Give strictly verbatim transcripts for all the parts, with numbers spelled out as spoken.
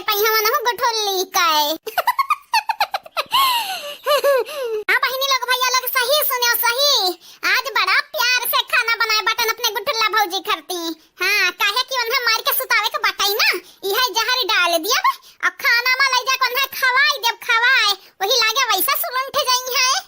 पइहवन हूँ गुठुल्ली कए। हाँ बहिनी लोग, भइया लोग, सही सुन्यो, सही। आज बड़ा प्यार से खाना बनाए बाटन अपने गुठुल्ला भौजी खरती। हाँ, काहे कि उन्हें मार के सुतावे के बाटइ ना, इहे जहर डाल दियब अउर खाना मा लइ जाके उन्हें खवाई देब, खवाए। वही लागे वइसे सुलुंठ जइहैं।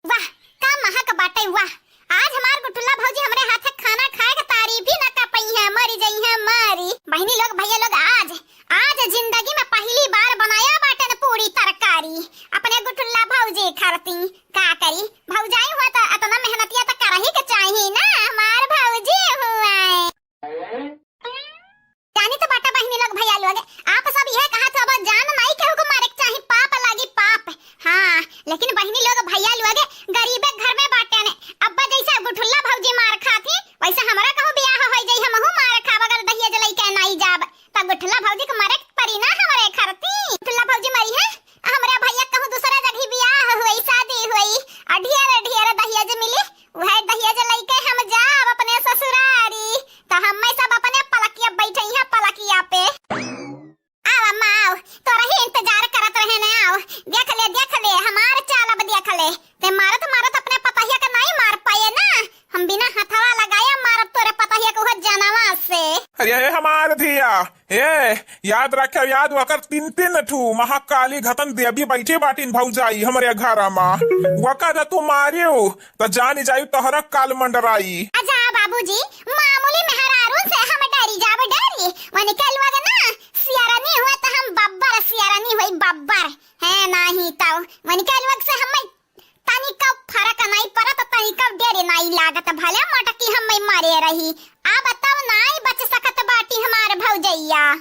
वाह, का महक बाटइ, वाह। आज हमार गुठुल्ला भौजी हमरे हाथे खाना खाए के तारीफ ही ना कर पइहैं, मरी जइहैं, मरी। बहिनी लोग, भइया लोग, आज, आज जिंदगी में पहली बार बनाया बाटन पूरी तरकारी अपने गुठुल्ला भौजी खरती। का करी, भौजाई हुआ त अतना मेहनतिया त करही के चाही ना, हमार भौजी हुआ। जानी त बाटा बहिनी लोग, भइया लोग, आप सब इहे कहत हो, "अब जान नाई केहू को मारे के चाही, पाप लागी पाप।" हाँ, लेकिन बहिनी लोग, भइया लोग, गरीबे घर में बाटे ने। अब्बा जइसे गुठुल्ला भौजी मार खात ही, वइसे हमरा कहूँ बियाह होइ जाई, हमहू मार खाब, अगर दहिया जलई के नाई जाब, त गुठुल्ला भौजी के मरे के परी ना हमरे खरती। गुठुल्ला भौजी मरिहैं, हमरे भइया कहूँ दूसरा जगह बियाह हुई, शादी हुई, अ ढेर ढेर दहिया जे मिली, उहे दहिया जे लइके हम जाब अपने ससुरारी, त हम्मे सब अपने पलकिया बइठइहैं पलकिया पे। आव अम्मा आव, तोरा ही इंतजार करत रहे न, आव। देख ले, देख ले, हमार चाल अब देख ले। ते मारत मारत अपने पतहिया के नाई मार पाए ना, हम बिना हथवा लगाए मारब तोरे पतहिया के उहे जनवा से। अरे, ए हमार धिया, ए, याद रखे, याद, वकर तीन तीन ठू महाकाली घतन देवी बइठी बाटिन भौजाई हमरे घर मा। वकर तू मारियो, त जानी जाई तोहरा काल मंडराई। अच्छा बाबूजी, मामूली मेहरारू से हम डरी जाब, डरी? वनिके लोग ना सियरनी हुए त हम बब्बर सियरनी हुई, बब्बर। है नाही तउ वनिके लोग से हम तनिका फरक नाई परत, तनिका डेरे नाई लागत, भले मोटकी हम मरे रही। अब तउ नाई बच सकत बाटी हमार भौजइया।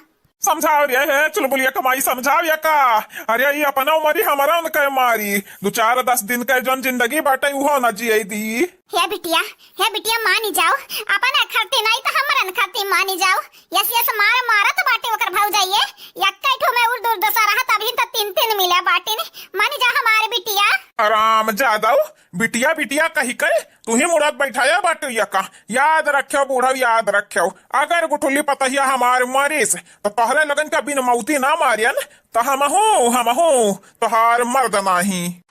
समझाव रे, हे चुलबुलिया क माई, समझाव या का? अरे, ई अपना उमरी हमरा उनके मारी। दू चार दस दिन के जौन जिंदगी बाटे, उहो न जिए दी। हे बिटिया, हे बिटिया, मानी जाओ, अपने खरती नाई त हमरन खरती मानी जाओ। यस, यस, मार मारत बाटे ओकर भौजाइये। यक्के ठो में उर्द उर्द सा रहत, अभी त तीन तीन मिले बाटिन। मानी जा हमार बिटिया। हराम जादव, बिटिया बिटिया कही के तू ही मुड़त बैठाया बाटे यका। याद रख्यो बूढ़व, याद रख्यो, अगर गुठुल्ली पतहिया हमार मरिस, त तोहरे लगन के बिन मौती ना मारियन, त हमहू, हमहू तोहार मर्द नाही।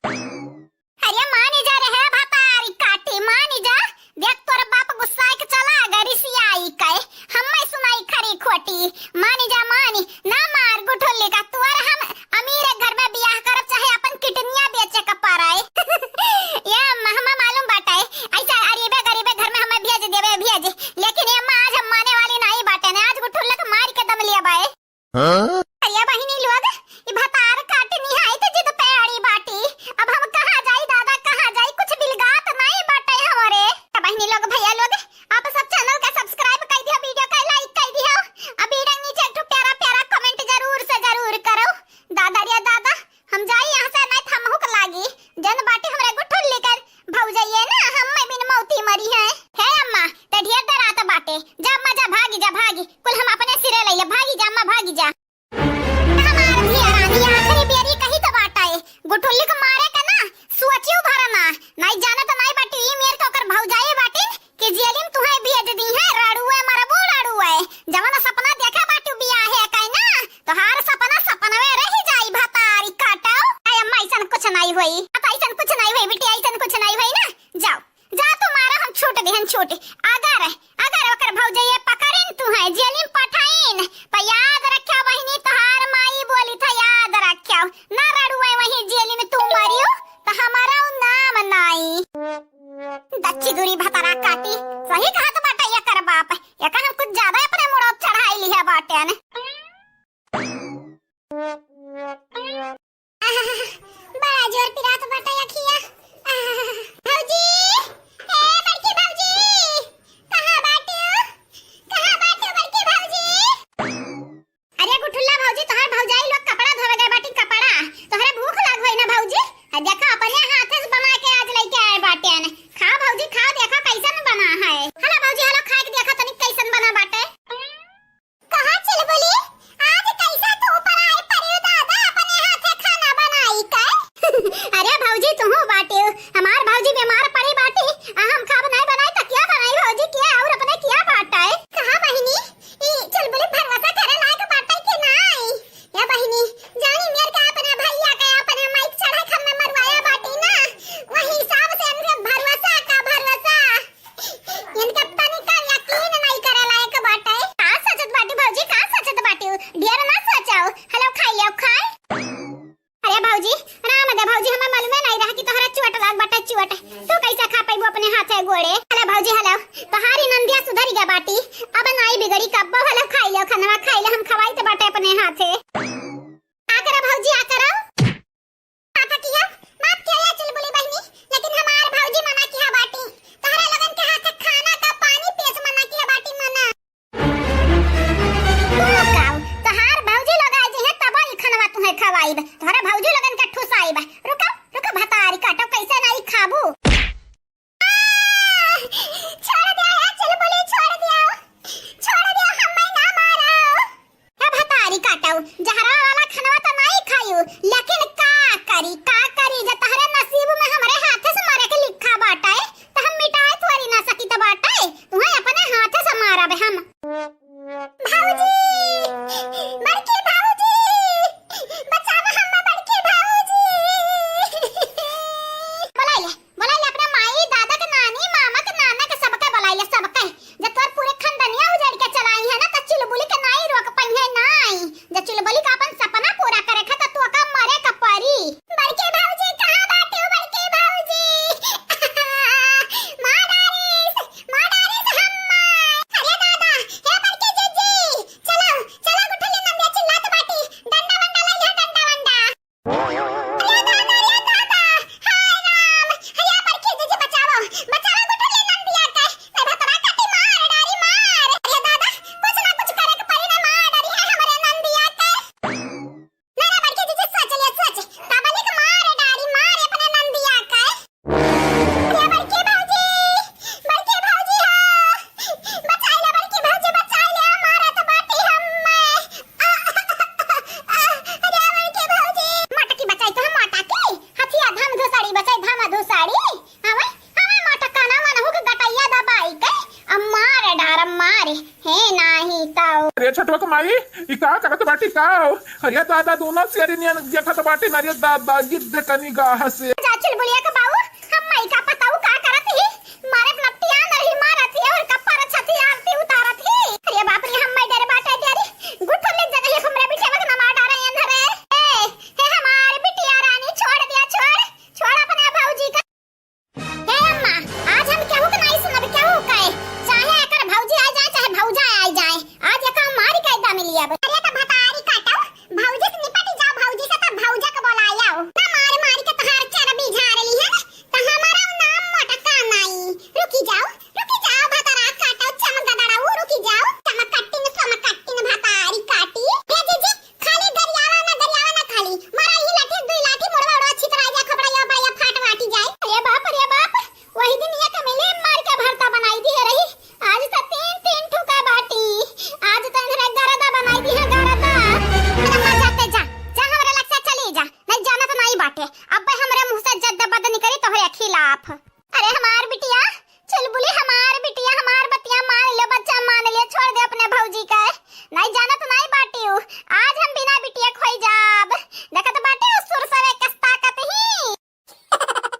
अरे मानी जा रे भतारी काटी, मानी जा। देख तोर बाप गुस्साई के चला गए, रिसियाई के। हम्मे सुनाई खरी खोटी। मानी जा मानी, ना मार गुठुल्ली का, तोर हम अमीर घर में बियाह करब, चाहे अपन किडनिया बेचे के पड़े। ये अम्मा, हमें मालूम बाटे, ऐसा अरीबे गरीबे घर में हमें भेज देवे, भेज। लेकिन ये अम्मा, आज हम माने वाली नहीं बाटे ने, आज गुठुल्ला के मार के दम लिया बाए। हाँ? अरे बहिनी लोग, ई भतार काटनी है त जिद पे अड़ी बाटी। अब हम कहाँ जाई दादा, कहाँ जाई, कुछ बिलगात नहीं बाटे हमरे। त बहिनी लोग, भैया लोग, आप सब channel के subscribe कर दियो, video के like कर दियो। अब video के नीचे एक ठो प्यारा प्यारा comment जरूर से जरूर करो। दादा रे दादा, हम जाई यहाँ से, नहीं त हमहू के लागी। जन बाटी हमरे गुठुल्ली कर भौजइये ना, हम्मे बिन मौती मरी है। हे अम्मा, ते ढेर डरात बाटे। जा अम्मा, जा, भागी जा, भागी। कुल हम अपने सिरे लइले, भागी जा अम्मा, भागी जा। जहरवा वाला खनवा त नाई खायू, लेकिन का करी, का करी, जे तहरे नसीब में हमरे हाथे से मरे के लिखा बाटे, त हम मिटाए थोड़ी ना सकित बाटे। तुहें अपने हाथे से मारब हम। भौजी, बड़की भौजी, बचावा हम्मा बड़की भौजी। बोलाइले, बोलाइले अपने माई, दादा के, नानी, मामा के, नाना के, सबके बोलाइले, सबके। जब तोर पूरे खानदनिया उजाड़ के चलाई है ना, त चुलबुली के नाई रोक पइहे नाई। जब चुलबुली का अपन सपना पूरा करे खा, त तोका मरे का परी। बड़की भौजी, कहाँ बाटे हो बड़की भौजी? माँ डारिस, माँ डारिस हम्मा। अरे दादा, हे बड़की जीजी, चलो, चलो गुठली नंदिया चिल्लात बाटी, डंडा वंडा लइहा, डंडा वंडा। अरे दादा, अरे दादा, हाय राम, अरे बड़की जीजी बचावो, बचावो गुठली नंदिया के, नहीं भतरा काटी मार डारी मार। अरे दादा, कुछ ना कुछ करे के पड़ी ना, मार डारी है हमरे नंदिया के। ना, ना, बड़की जीजी, सोच लिया, सोच। तबलिक मार डारी, मार अपने नंदिया के। ये बड़की भौजी, बड़की भौजी हो। बचाई ले बड़की भौजी, बचाई ले, मारत बाटी हम्मे। आ, आ, अरे बड़की भौजी। मोटकी बचाई तो हम मोटकी। हथिया धम धुसाड़ी बचाई धम धुसाड़ी। हवे, हवे मोटका ना मनहु के गटैया दबाई के। अब मार डार, मार। हे नाही ताऊ। अरे छोटुआ के माई, ई का करत बाटी का हो? अरे दादा, दोनों शेरनियन देखत बाटी न, अरे दादा, गिद्ध कनी गाह से। जा चुलबुलिया के बाऊ, हम माई का पताऊ का करत ही? मारे लपटिया नहीं मारत ही और कपार छती आरती उतारत ही। अरे बाप रे, हम माई डरे बाटे डरे। गुठुली जगह ये हमरे बिटिया के नमा डारे अंधरे। ए, हे हमार बिटिया रानी, छोड़ दिया, छोड़, छोड़ अपने भौजी का। हे अम्मा, आज हम केहू के नाई सुनब, केहू के। चाहे एकर भौजी आ जाए, चाहे भौजा आ जाए, आज एका मारी के दम लियब। अरे त भतारी काटो, भौजी से निपट जाओ, भौजी से त भौजा के बोलायो। ना मार मारी के तहार चरबी झार ली है, त हमारा नाम मोटका नाई। रुकी जाओ, रुकी जाओ, भतारा काटो, चमक गदड़ाऊ, रुकी जाओ। चमक कट्टिन, चमक कट्टिन भतारी काटी। हे जीजी, खाली गरियावा ना, गरियावा ना खाली। मारा ही लाठी, दुई लाठी, मुड़वा उड़वा छितराई जा, खपड़ैया बड़ैया फाट फाटी जाए। अरे बाप, अरे बाप, वही दिन ये कमीने मार के भरता बनाई दिहे रही। आज त तीन, तीन ठुका बाटी। आज त इनरे गरदा बनाई दिहे, गरदा। अरे मर जाते जा, जा हमरे लग से चली जा। नहीं जाना त नहीं बाटे। अब हमरे मुँह से जद्द बद निकली तोहरे खिलाफ। अरे हमार बिटिया, चुलबुली हमार बिटिया, हमार बतिया मान ले, बच्चा मान ले, छोड़ दे अपने भौजी के। नहीं जानत नहीं बाटिउ, आज हम बिना बिटिया खोई जाब। देखत बाटिउ सुरसवे कस ताकत ही।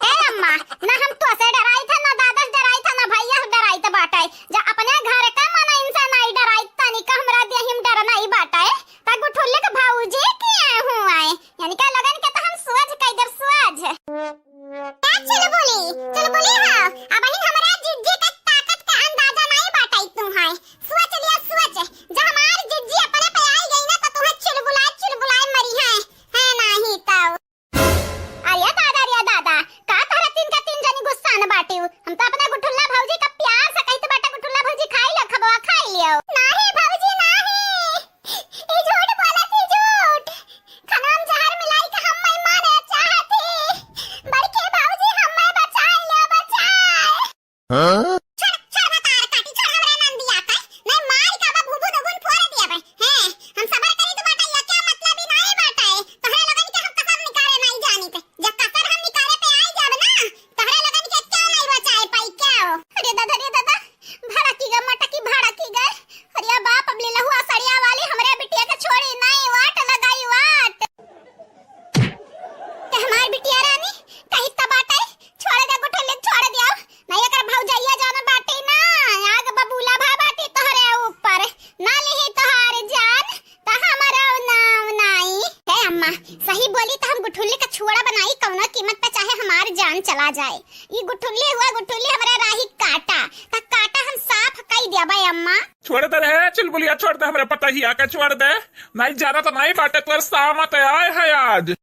ए अम्मा, ना हम तोसे डराई था, ना दादा से डराई था, ना भैया से डराई था बाटे। जा अपने घर के मन इनसे नहीं डराई, तनिक हमरा देहिम डर नहीं बाटे। ता गुठुल्ली के भौजी किए हुआ है, यानी का लगन के तो हम सुअज कह देब सुअज। ए चुलबुली, चुलबुली हो, अबहिन हमरा जिज्जी के ताकत के अंदाजा नाई बाटई तू है। सोच लिया सोच, जब हमार जिज्जी अपने पे आई गई ना तो तुम्हें चुलबुलाए चुलबुलाए मरी है, है नाही तो। अरे दादा, अरे दादा, का तहरा तीन का तीन जनी गुस्सा न बाटिउ? हम तो अपने गुठुल्ला भौजी का प्यार से कहते बाटे, गुठुल्ला भौजी खाई लो, खबवा खाई लियो। नाही भौजी नाही, ई झूठ बोलत ही झूठ। खाना में जहर मिलाई के हम मैं मारे चाहत ही। बड़के भौजी हम मैं बचाए ले बचाए। हाँ? छोड़, छोड़ भतार काटी, छोड़ हमरा नंदिया के। नहीं मार के अब भूभू दुगुन फोड़ दिया बे। हैं, हम सबर करी तो बाटा, ये क्या मतलब ही नहीं बाटा है। तोहरे लोगन के हम कसर निकाले नहीं जानी थे। जब कसर हम निकाले पे आई जाब ना, तोहरे लोगन के क्यों नहीं बचाए पाई, क्या हो? अरे दादा, अरे दादा, भड़की गा मटकी भड़की गा। अरे बाप, अब लीलहुआ सड़िया वाली हमरे बिटिया के छोड़ी नहीं, वाट लगाई वाट। ते हमार बिटिया रानी, कहित त बाटे, छोड़ दे गुठुल्ली, छोड़ दिया। नहीं एकर भौजैया जौन बाटी ना, आग बबूला भा बाटी तोहरे ऊपर, ना लिही तोहार जान, त हमारा नाम नाई। हे अम्मा, सही बोली त हम गुठुल्ली का छुआड़ा बनाई, कौनो कीमत पे चाहे हमार जान चला जाए। ई गुठुल्ली हुआ गुठुल्ली हमरे राही काटा, त काटा हम साफ कई देबे अम्मा। छोड़ दे रे चुलबुलिया, छोड़ दे, हमरे पतहिया के छोड़ दे। नहीं जाना तो नहीं बाटे, तोर सामत आए है आज।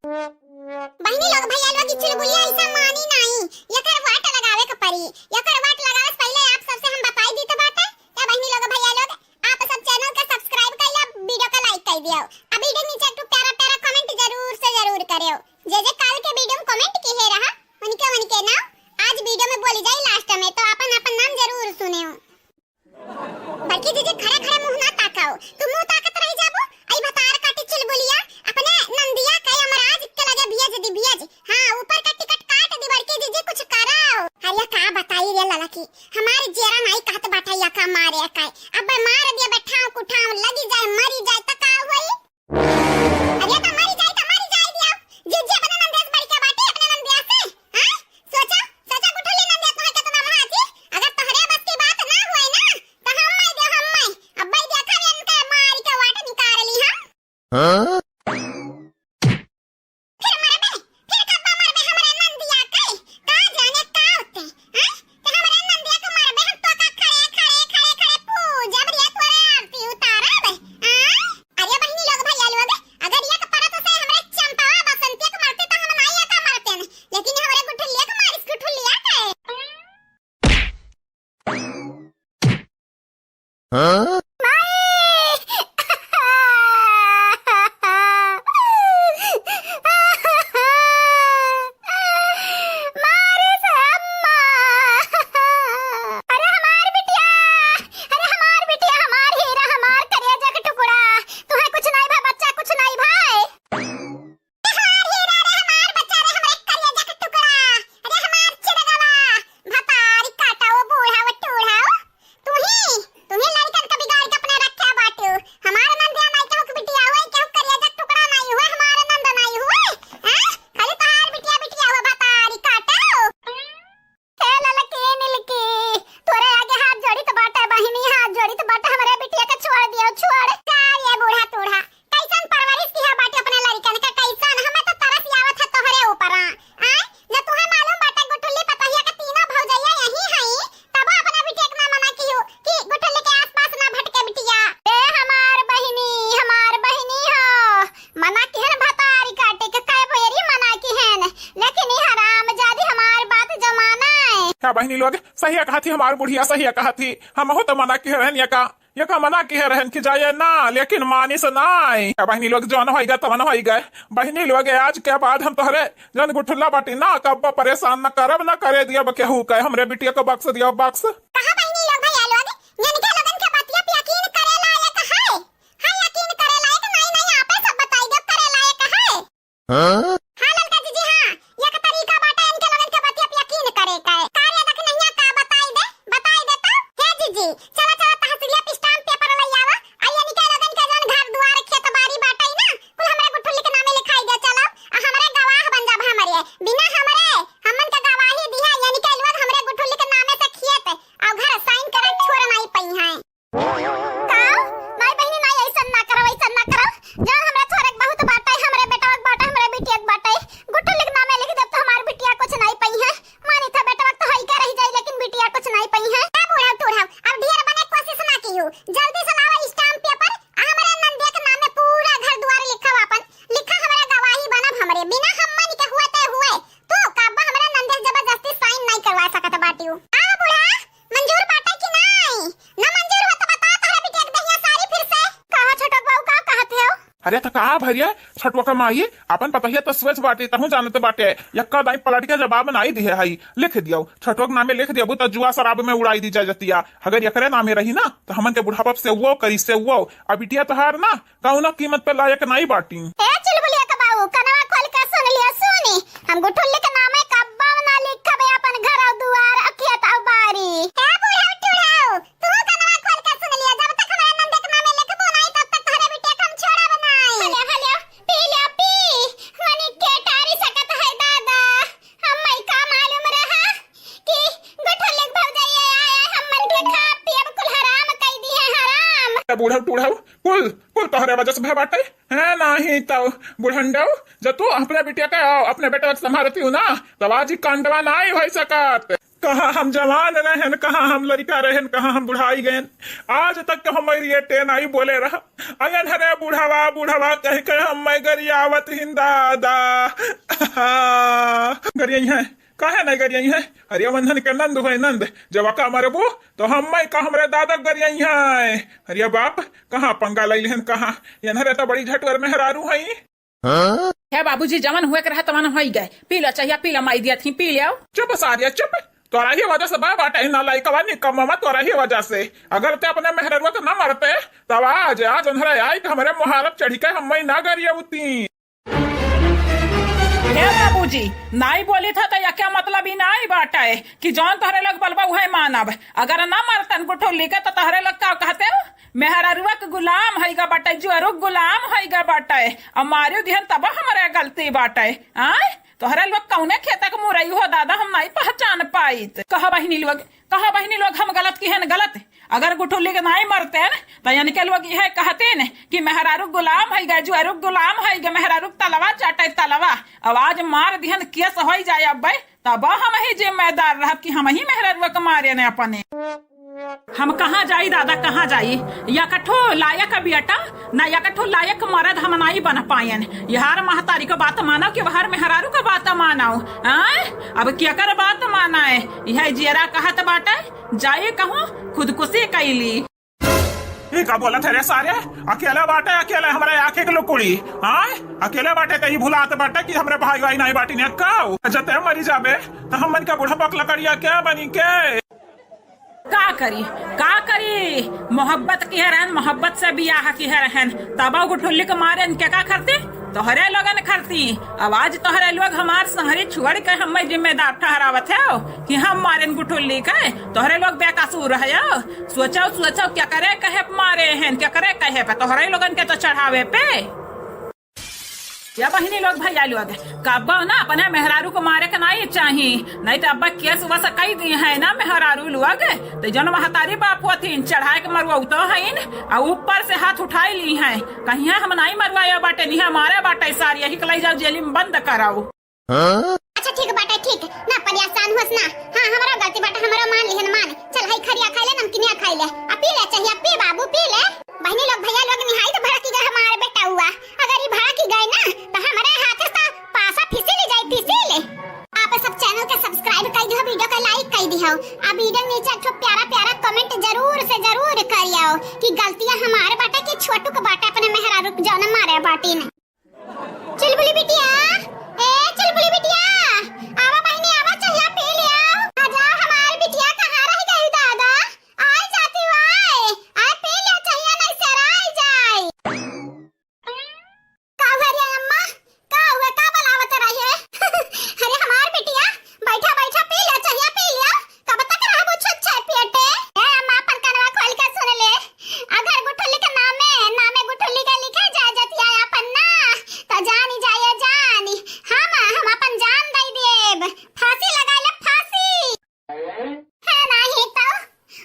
बहिनी लोग, भैया लोग, ई चुलबुलिया ऐसा मानी नहीं, एकर वाट लगावे के पड़ी। एकर वाट लगावे से पहले आप सबसे हम बताई दी तो बाटे। ए बहिनी लोग, भैया लोग, आप सब channel का subscribe कर लो, video का like कर दियो। अब video नीचे एक ठो प्यारा प्यारा comment जरूर से जरूर करियो। जे जे काल के video में comment किहे रहा, उनके उनके नाम आज video में बोली जाई last में, तो अपन अपन नाम जरूर सुनियो। बड़की जीजी, खड़े खड़े मुंह ना ताकाओ, तू मुंह ताकत रह जाबो। आई भतार काटी चुलबुली। हमार जेरा नाई कहत बाटे या का मारे का। अब मार दिया बे ठाव कुठाव, लगी जाए, मरी जाए त का होई? अरे त मरी जाए त मरी जाए दिया। जे जे अपने नंदेस बढ़ के बाटे अपने नंदिया से। हाँ? सोचा, सोचा गुठली नंदिया तोहे केतना महा थी। अगर तोहरे बस की बात ना होए ना, त हम माई दे, हम माई। अब भाई देखा इनके मार के वाट निकाल ली हम। हाँ? फिर मरबे, फिर कब्बा मरबे हमरे नंदिया के, का जाने का होते, हैं? ते हमरे नंदिया के मरबे, हम तो का खड़े, खड़े, खड़े, खड़े पूजब रे, तोरे आरती उतारब, हैं? अरे बहिनी लोग, भैया लोग, अगर एक परत से हमरे चंपावा बसंतिया के मरते त हम नाई एका मरते न, लेकिन हमरे गुठलिया के मारिस गुठलिया के। हाँ? मारे से अम्मा। अरे हमार बिटिया, अरे हमार बिटिया, हमार हीरा, हमार करेजा के टुकड़ा। तुहे कुछ नाई भा बच्चा, कुछ नाई भाई। हमार हीरा रे, हमार बच्चा रे, हमरे करेजा के टुकड़ा। अरे हमार चिरगवा, भतारी काटा वो बूढ़ा वो टूढ़ा वो। तू ही, तू ही लड़कन का बिगाड़ के अपने रखे बाटू। हमार नंदिया नाई केहू के बिटिया हुए, केहू करेजा के टुकड़ा नाई हुए, हमार नंद नाई हुए। हैं? खाली तोहार बिटिया बिटिया हुए भतारी काटा वो। हे ललकी नीलकी, तोरे आगे हाथ जोड़ित बाटे बहिनी, हाथ जोड़ित बाटे, हमरे बिटिया के छोड़ दियो, छोड़। का ये बूढ़ा टूढ़ा, कैसन परवरिश किहा बाटे अपने लड़िकन के, कैसन? हमें तो तरस आवत है तोहरे ऊपर, आ? आय? न तुहे मालूम बाटे गुठुल्ली पतोहिया के तीनों भौजैया यही हई, तबो अपने बिटिया के ना मना किहू कि गुठुल्ली के आसपास ना भटके बिटिया। ए हमार बहिनी, हमार बहिनी हो, मना किहन भतारी काटे के, कई बेरी मना किहन, लेकिन ई हरामजादी हमार बात जो माने। का बहिनी लोग, सही कहत ही हमार बुढ़िया, सही कहत ही। हमहू तो मना किहे रहन एका, एका मना किहे रहन कि जाए ना, लेकिन मानिस नाय। का बहिनी लोग, जौन होइगा तवन होइगा। बहिनी लोग, आज के बाद हम तोहरे जौन गुठुल्ला बाटी ना, कब्बो परेशान न करब, न करे दियब केहू के। हमरे बिटिया को बख्श दियब, बख्श। कहा बहिनी लोग, भैया लोग, इनके लोगन के बतिया पे यकीन करे लायक है? हाँ, यकीन करे लायक नाई, नाई, आपे सब बताई देब करे लायक है। हाँ? हाँ, ललका जीजी, हाँ, एक तरीका बाटे इनके लोगन के बतिया पे यकीन करे के। का रे दखिनहिया, का बताई दे, बताई दे तो। हे जीजी, चला, चला, तहसीलिया पे stamp paper लई आवा, आ इनके लोगन के जौन घर दुआर, खेत बाड़ी बाटे ना, कुल हमरे गुठुल्ली के नामे लिखाई दे, चला, आ हमरे गवाह बन जाब हमरे, बिना हमरे, हमन के गवाही दिहे, इनके लोग हमरे गुठुल्ली के नामे से खेत, आ घर sign करे छोड़ नाई पइहैं। का? नाई बहिनी, नाई, ऐसन ना करो, ऐसन ना करो। जौन हमरा थोरे के बहुत बाटे, हमरे बेटवा के बाटे, हमरे बिटिया के बाटे। गुठुल्ली के नामे लिख देब तो हमार बिटिया कुछ नाई पइहैं। मानी था बेटवा के तो हई के रह जाई, लेकिन बिटिया कुछ नाई पइहैं। ए बूढ़ा टूढ़ा, अब ढेर बने कोशिश ना किहू। जल्दी से लावा stamp paper, आ हमरे नंदिया के नामे पूरा घर दुआर लिखा आपन। लिखा हमरे गवाही बनब हमरे, बिना हमन के हुए ते हुए। तू का अब्बा हमरे नंदिया से जबरदस्ती sign नाई करवा सकत बाटिउ। आ बूढ़ा, मंजूर बाटे कि नाई? ना मंजूर हो तो बता, तोहरे बिटिया के दहिया सारी फिर से। कहा छोटक बाबू, का कहत हो? अरे त का भैया, छोटुआ का माई, अपन पतहिया त सोच बाटे, तहूँ जानत बाटे, यक्का दाई पलट के जवाब नाई दिहे हई, लिख दियो, छोटुआ के नामे लिख दियो, त जुआ शराब में उड़ाई दी जाए जतिया, अगर एकरे नामे रही ना, त हमन के बुढ़ापा से वो करी से वो, अब बिटिया तोहार ना, कौनो कीमत पे लायक नाई बाटी। ए चुलबुलिया के बाबू, कनवा खोल के सुन लिया, सुनी, हम गुठुल्ली के नामे कब्बो ना लिखबे अपन घर और दुआर और खेत और बारी। ए बूढ़ऊ टूढ़ऊ, तू कनवा खोल के सुन लिया, जब तक हमारे नंदे के नामे लिखबो नाई, तब तक तोहरे बिटिया के हम छोड़ब नाई। हलिया, हलिया, पी लिया, पी, मनी के टारी सकत है दादा, हम्मई का मालूम रहा कि गुठुल्ली के भौजाई आए, हमन के खा पियब कुल हराम कई दी है, हराम। ए बूढ़ऊ टूढ़ऊ, कुल, कुल तोहरे वजह से भय बाटे, हैं? नाही तो बुढ़ंडऊ, जब तू अपने बिटिया के, अपने बेटा के संभालती हूँ ना, तब आज ही कांडवा नाई होई सकत। कहाँ हम जवान रहन, कहाँ हम लड़का रहन, कहाँ हम बुढ़ाई गयन। आज तक तो हमारी ये टे नाई बोले रहा। अयन हरे बुढ़वा, बुढ़वा कह के हम मैं गरियावत हिन दादा। गरियाई है, काहे नहीं गरियाई है? अरे वंधन के नंद होए नंद, जब का मरबू तो हम मैं का हमरे दादा गरियाई है। अरे बाप, कहाँ पंगा लई लेहन, कहाँ? एनहरे तो बड़ी झटवर मेहरारू हई। हे बाबूजी, जवन हुए के रहा तवन होई गए। पी लो चाहिए, पी लो, माई दिया थी, पी लो। चुप सारिया, चुप। तोरा ही वजह से बा बाटे ना लइकवा निकम्मा, तोरा ही वजह से। अगर ते अपने मेहररुआ के ना मरते, तब आज, आज अंधरा आई के हमरे मुहारब चढ़ी के हम मैं ना गरियावती। हे बाबूजी, नाई बोली था तो यके मतलब ई नाई बाटे कि जौन तोहरे लोग बलबा उहे मानब। अगर ना मरतन गुठुल्ली के तो तोहरे लोग का कहते हो? मेहरारुआ के गुलाम होइगा बाटे, जुअरुक गुलाम होइगा बाटे। अब मारियो दिहन तब हमरे गलती बाटे। आय, तोहरे लोग कौने खेत के मुरई हो दादा, हम नाई पहचान पाइत। कहा बहिनी लोग, कहा बहिनी लोग, हम गलत किहेन गलत? अगर गुठुल्ली के नाई मरतेन, त इनके लोग इहे कहतेन कि मेहरारू गुलाम है गे, जुअरू गुलाम है गे, मेहरारू तलवा चाटे तलवा। अब आज मार दिहन, केस होई जाए अब्बे, तब हम ही जिम्मेदार रहब कि हम ही मेहरारू के मारे ने अपने। हम कहाँ जाई दादा, कहाँ जाई? या कठो लायक बेटा, ना या कठो लायक मरद हम नाई बन पायन। यार महतारी के बात मानो कि वहार मेहरारू के बात मानो? आय? अब केकर बात माना है? यह जियरा कहत बाटे, जाई कहूँ खुदकुशी कैली। ई का बोलत है रे सारे? अकेले बाटे, अकेले हमरे आँखे के लुकुड़ी। हाँ, अकेले बाटे, त ई भुलात बाटे कि हमरे भाई वाई नाई बाटी ने का? जते मरी जाबे, त हमन के बूढ़ा बक लकड़िया के बनी के? का करी, का करी? मोहब्बत किहे रहन, मोहब्बत से बियाह किहे रहन, तब गुठुल्ली के मारे इनके का करती? तोहरे लोगन खरती। अब आज तोहरे लोग हमार संहरी छोड़ के हमें जिम्मेदार ठहरावत हो कि हम मारेन गुठुल्ली के। तोहरे लोग बेकसूर हो। सोचो, सोचो, केकरे कहे पे मारे हैं, केकरे कहे पे? तोहरे लोगन के तो चढ़ावे पे। या बहिनी लोग, भैया लोग, कब्बो ना अपने मेहरारू को मारे के नहीं चाही, नहीं तो अब्बा केस वस कई दी है ना मेहरारू लोग। तो जन महतारी बाप होतीन, चढ़ाए के मरवा तो हईन, आ ऊपर से हाथ उठाई ली हैं। कहिया हम नाई मरवाए बाटे, निहा मारे बाटे सार, यही के लई जाओ जेली में बंद कराओ। हाँ? अच्छा ठीक बाटे, ठीक ना, परेशान होस ना। हाँ, हमरो गलती बाटे, हमरो मान लिहन मान। चल, हई खरिया खाई ले, नमकीनिया खाई ले, आ पी ले, चाहिए पी बाबू, पी ले। बहिनी लोग, भैया लोग, निहाई तो भड़की गए हमारे बेटा हुआ। अगर ये भड़की गए ना, तो हमारे हाथ से तो पासा फिसिल जाई, फिसिल। आप सब चैनल के सब्सक्राइब कर दियो, वीडियो का लाइक कर दियो, आ वीडियो नीचे एक ठो प्यारा प्यारा कमेंट जरूर से जरूर करियो कि गलतियां हमारे बाटे कि छोटू के बाटे अपने मेहरारू के जौन मारे बाटी ने। चुलबुली बिटिया, ए चुलबुली बिटिया, आवा बहिनी आवा, चहिया पी लिया। आ जाओ हमार बिटिया, कहाँ रह गई दादा? आई जाती हूँ, आए, आए पी लिया, चहिया नहीं सराई जाए। का हुआ रे अम्मा? का हुआ? का बलावत रही है? अरे हमार बिटिया, बैठा बैठा पी लिया, चहिया पी लिया। कब तक रहबू छुच्छे पेटे? ए अम्मा, अपन कनवा खोल के सुन ले। अगर गुठुल्ली के नामे, नामे गुठुल्ली के लिखे जाए जतिया अपन ना, तो जानी जाए जानी। हम, हम अपन जान दे देब। फांसी लगा ले, फांसी। है नाही तो,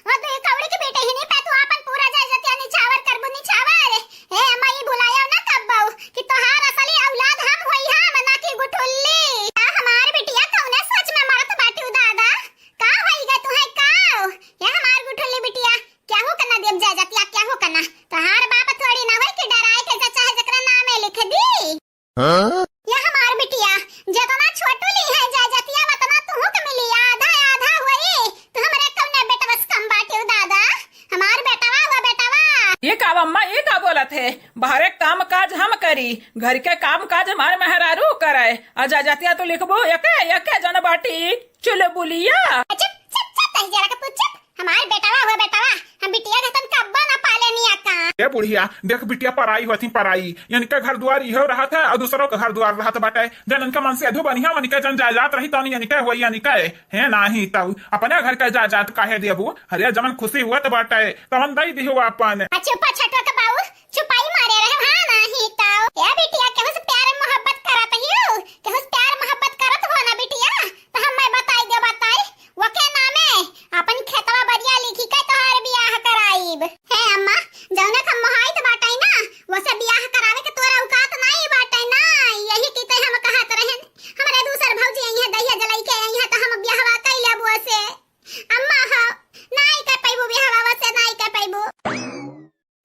वो तो ये कौड़ी के बेटे ही नहीं पे तू अपन पूरा जाए जतिया निछावर करबू निछावर। ए अम्मा, ई भुलाया ना कब्बो कि तोहार असली औलाद हम होई, हम ना कि गुठुल्ली। आ हमार बिटिया कौने सोच में मरत बाटी दादा? का होई गे तुहे का? ये हमार गुठुल्ली बिटिया, केहू के ना देब जाए जतिया, केहू के ना। तोहार बाप थोड़ी ना होई कि डराए के चाहे जकरा नामे लिख दी। हाँ? ये हमार बिटिया, जितना छोटू ली है जाए जतिया, उतना तुहू के मिली, आधा आधा होई। तू हमरे कौने बेटवा से कम बाटियो दादा? हमार बेटवा हुआ बेटवा। ये का अम्मा, ये का बोलत है? बाहरे काम काज हम करी, घर के काम काज हमार मेहरारू करे, आ जाए जतिया तू लिखबू एके, एके जन बाटी। चुलबुलिया। चुप, चुप, चुप, तही जरा के तू चुप। हमार बेटवा हुआ बेटवा, हम बिटिया के तन कब्बो ना पाले निया का। ए बुढ़िया, देख बिटिया पराई होती पराई, इनका घर दुआर इहो रहत है और दूसरों का घर दुआर रहत बाटे। जन इनका मन से अधू बनिया, उनके जन जायदाद रही तौन इनके होई इनके, है नाही तऊ अपने घर के जायदाद काहे देबू? अरे जमन खुशी हुआ तो बाटे, तमन दई दिहो अपन। आ चुप, छटवा के बाऊ, चुपाई मारे रहे, हाँ नाही तऊ। ए बिटिया, केहू से प्यार मोहब्बत करत हियो? केहू से प्यार मोहब्बत करत हो ना बिटिया? तो हम मैं बताई दे बताई, वके नामे अपन खेतवा बरिया लिखी के तोहार बियाह कराइब। हे अम्मा, जौने का मोहाइत बाटे ना, वसे बियाह करावे के तोरा औकात नाई बाटे ना। यही की ते हम कहत रहन, हमरे दूसर भौजी आई है, दहिया जलाई के आई है, तो हम बियाहवा कई लेब वसे। अम्मा हो, नाई कर पैबू बियाहवा वसे, नाई कर पैबू।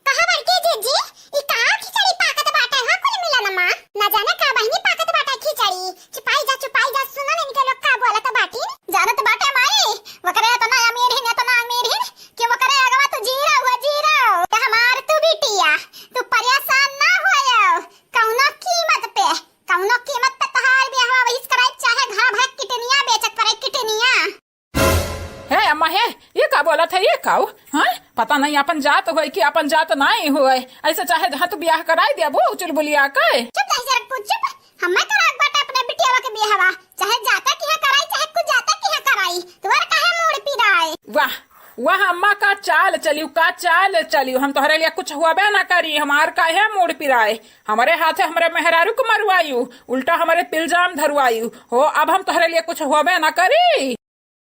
कहा बड़की जीजी, ई का खिचड़ी पाकत बाटे हो कुल मिलन मा? ना जाने का बहिनी पाकत बाटे खिचड़ी। चुपाई जा, चुपाई जा, सुनो ना इनके लोग का बोलत बाटी। जानत बाटे माई, वकरे इतना अमीर हिन, इतना अमीर हिन कि वकरे अगवा तू जीरो हुआ, जीरो। त हमार तू बिटिया, तू परेशान ना होयो। कौनो कीमत पे, कौनो कीमत पे तोहार बियाहवा वहिस कराई, चाहे घर भर किडनिया बेचक पड़े, किडनिया। हे अम्मा हे, ये का बोलत है ये काऊ? हाँ, पता नहीं अपन जात होय कि अपन जात नाई होय। ऐसे चाहे जहाँ तू बियाह कराई देबू चुलबुलिया के। चुप नहीं जरा तू चुप। हमें तो राग बाटे अपने बिटिया हवा, चाहे जाता किहाँ कराई, चाहे कुछ जाता किहाँ कराई, तोहर काहे मूड़ पिराए? वाह, वाह अम्मा, का चाल चलियो, का चाल चलियो। हम तोहरे लिए कुछ हुआबे ना करी, हमार काहे मूड़ पिराए? हमरे हाथे हमरे मेहरारू को मरवायू, उल्टा हमरे पे इल्जाम धरवायू हो। अब हम तोहरे लिए कुछ हुआबे ना करी।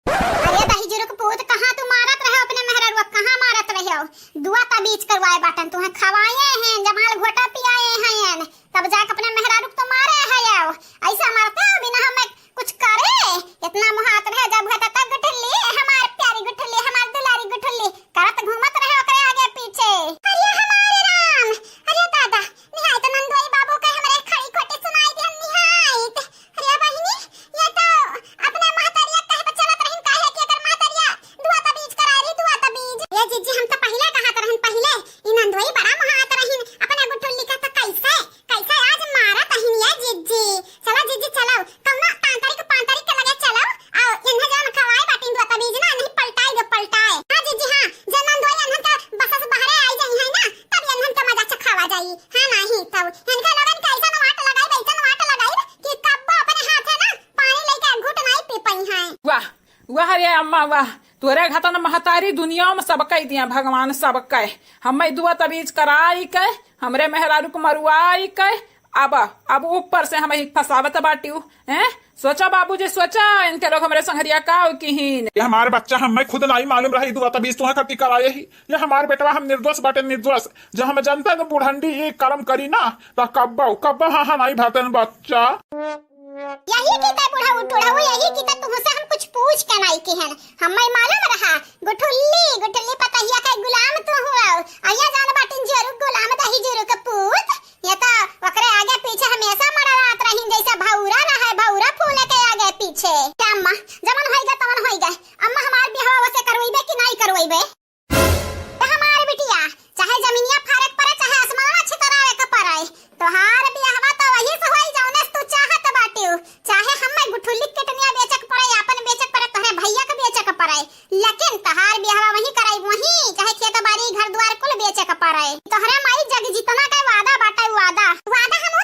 अरे दहिजुरुक पूत, कहाँ तू मारत रहे अपने मेहरारू, कहाँ मारत रहे? दुआ तबीज करवाए बाटन, तुहे खवाए हैं, जमाल घोटा पियाए हैं, तब जाके अपने मेहरारू को तो मारे है। आओ, ऐसा मारते हो बिना हमें कुछ करे? इतना मुहात रहे जब है तब गुठली, हमार प्यारी गुठली, हमार दुलारी गुठली, करत घूमत रहे ओकरे आगे पीछे। अरे हमारे राम, अरे दादा, निहायत नंदोई बाबू के हमरे खड़ी खोटी सुनाई दिहन निहायत। अरे बहिनी, ये तो अपने महतरिया कहे पे चलत रहिन, काहे कि एकर महतरिया दुआ तबीज कराए रही, दुआ तबीज। ये जीजी, हम तो पहिले कहत रहन, पहिले ई नंदोई बड़ा मुहात रहिन, अपने गुठुल्ली का तो कैसे, कैसे आज मारत अहिन ये जीजी। चला जीजी, चलो, कौनो तांतरिक पांतरिक के लगे चलो, आओ, इन्हें जौन खवाए बाटिन दुआ तबीज ना, नहीं पलटाए दो, पलटाए। हाँ जीजी, हाँ, जे नंदोई इन्हन के बस से बाहरे आई जाई है ना, तब इन्हन के मजा चखावा जाई। हाँ, नहीं तब इनके लोगन के ऐसन वाट लगाई, ऐसन वाट लगाई कि कब्बो अपने हाथे ना पानी लेके घूट नहीं पी पाई हैं। वाह, वाह रे अम्मा, वाह, तोरे घतन महतारी दुनिया में सबके दिया भगवान, सबके। हमें दुआ तबीज कराई के, हमरे मेहरारू के मरुआई के, अब, अब ऊपर से हमें फंसावत बाटियो, हैं? सोचा बाबूजी, सोचा, इनके लोग हमरे संघरिया का किहीन। ये हमार बच्चा, हमें खुद नाई मालूम रही, दुआ तबीज तुहे खातिर कराए ही। ये हमार बेटवा, हम निर्दोष बाटे, निर्दोष। जब हम जानता तो बूढ़ंडी ये कर्म करी ना, तो कब्बो, कब्बो हाँ, हाँ, नाई भातन बच्चा। यही की ते बुढ़ऊ टुढ़ऊ, यही की ते तुमसे हम कुछ पूछ के नाई किहन। हमें मालूम रहा, गुठुल्ली, गुठुल्ली पतहिया के गुलाम तू हुआ। अइया जान बाटिन जोरू गुलाम दहिजुरुक पूत। ये तो ओकरे आगे पीछे हमेशा मड़रात रहिन, जैसे भौरा रहे, भौरा फूले के आगे पीछे। क्या अम्मा, जमन होई गए, तमन होई गए। अम्मा, हमार बियाह वसे करवइबे कि नाई करवइबे? तो हमार बिटिया, चाहे जमीनिया फारक पड़े, चाहे आसमानवा छितरावे के पड़े, तोहार बियाहवा तो वही से होई, जौने से तू चाहत बाटिउ। चाहे हमें गुठुल्ली किडनिया बेचे के पड़े, आपन बेचे के पड़े, तोहरे भैया के बेचे के पड़े, लेकिन तोहार बियाहवा वहीं कराई, वहीं, चाहे खेत बाड़ी, घर द्वार कुल बेचे के पड़े। तोहरे माई जग जीतना के वादा बाटे, वादा, वादा हम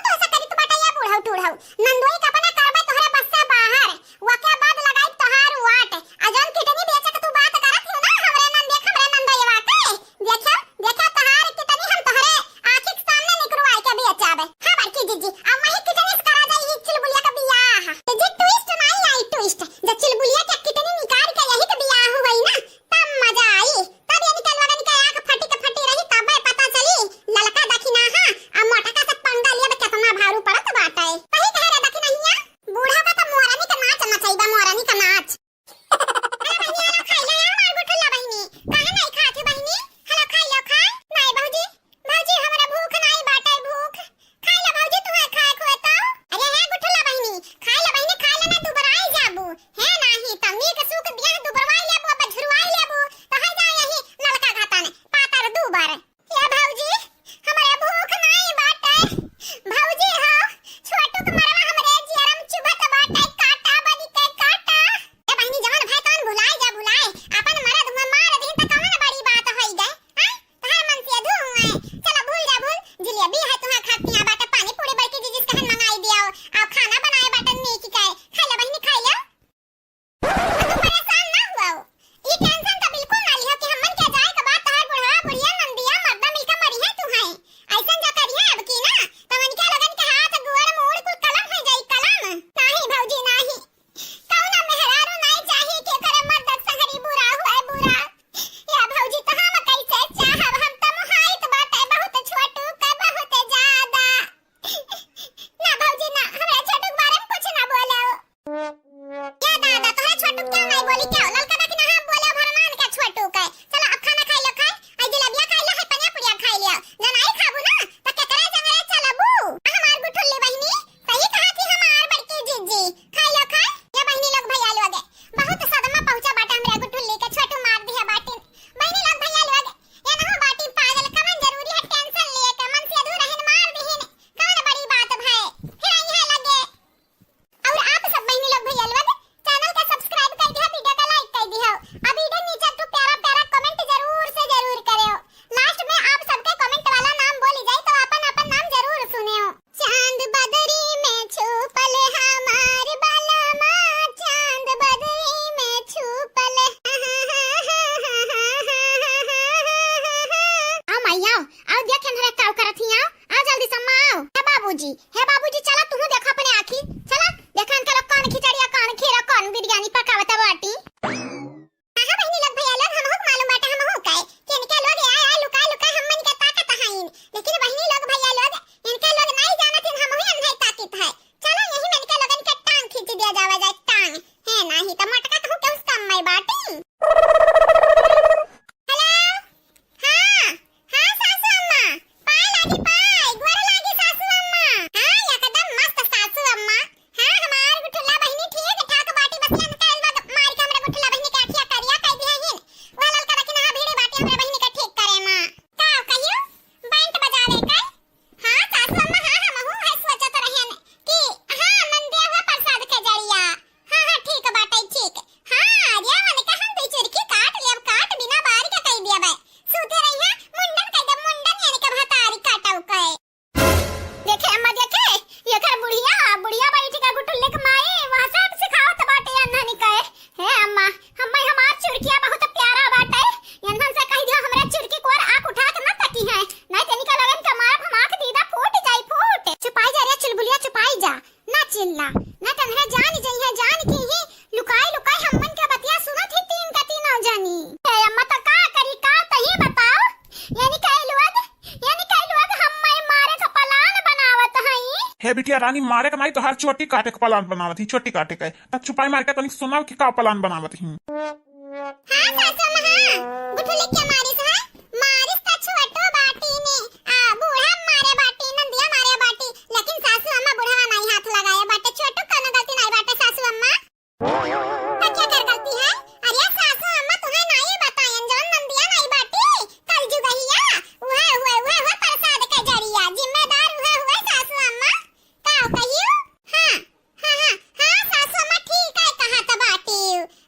जी, हे बाबूजी, चला तुहू देखा अपने आँखी, चला देखा इनका लोग कौन खिचड़िया, कौन खीरा, कौन बिरयानी पकावत बाटी। हाँ, हाँ, बहिनी लोग, भैया लोग, हमहू के मालूम बाटे, हमहू कहे कि इनका लोग आए, आए, लुकाए, लुकाए हमन के ताकत हईन, लेकिन बहिनी लोग, भैया लोग, इनका लोग नहीं जानत हईन, हमहू अंधे ताकत है। चला यही में इनका लोगन के टांग खींच दिया जावा जाए, टांग। हे नाही त मटका तहू के उस काम में बाटी। हेलो, हाँ, हाँ सासू अम्मा, पाय लागी पाय, गोड़ लागी सासू अम्मा। हाँ, एकदम मस्त सासू अम्मा। हाँ, हमार गुठुल्ला बहिनी ठीक ठाक बाटी, बस लंकायल बग मार के हमरे गुठुल्ला बहिनी के अखिया करिया कई दिया हिन। वह ललका देखी ना भीड़ी बाटी हमरे बहिनी के ठीक करे मा। का कहियो? बैंड बजावे के? हाँ सासू अम्मा, हाँ, हमहू है सोचत रहेन कि हाँ, नंदिया हुआ प्रसाद के जरिया। हाँ, हाँ, ठीक बाटे, ठीक। हाँ, अरे, मन के हम दुई चुरकी काट लियब, काट बिना बार के कई दियब। सूते रहिया, मुंडन कई देब, मुंडन यानी के भतारी काटव के। देखे अम्मा, देखे, एकर बुढ़िया, बुढ़िया बैठ के गुटुल्ले के माई, वह सब सिखावत बाटे अनहनी के। हे अम्मा, हम्मे हमार चुरकिया बहुत प्यारा बाटे। इनहन से कह दियो, हमरे चुरकी को ओर आँख उठा के न तकी है, नहीं तो इनका लोगन के मारब हम, आँख दीदा फूट जाई, फूट। चुपाई जा रे चुलबुलिया, चुपाई जा। ना चिल्ला, ना तनहरा जान जइहे, जान के ही लुकाई लुकाई हमन के बतिया सुनत ही तीन का तीनों जनी। ए अम्मा, त का करी, का तही बताओ? यानी कई लोग, यानी कई लोग हम्मे मारे का प्लान बनावत हई। हे बिटिया रानी, मारे का नाई, तोहार चोटी काटे का प्लान बनावत ही, चोटी काटे का। त चुपाई मार के तनिक सुनाओ कि का प्लान बनावत ही। हाँ सासू अम्मा, हाँ, गुठुले के मारिस है, मारिस त छोटो बाटी ने, आ, बूढ़ा मारे बाटी, नंदिया मारे बाटी, लेकिन सासू अम्मा बुढ़वा नाई हाथ लगाए बाटे, छोटो कोनो गलती नाई बाटे सासू अम्मा। त क्या कर गलती है? अरे सासू अम्मा तुम्हें नाई बतायन जौन नंदिया नाई बाटी, कल जुगहिया, उहे, उहे, उहे, उहे प्रसाद के जरिया, जिम्मेदार उहे, उहे सासू अम्मा। का कहियो? हाँ, हाँ, हाँ, हाँ, सासू अम्मा ठीक है कहत बाटी।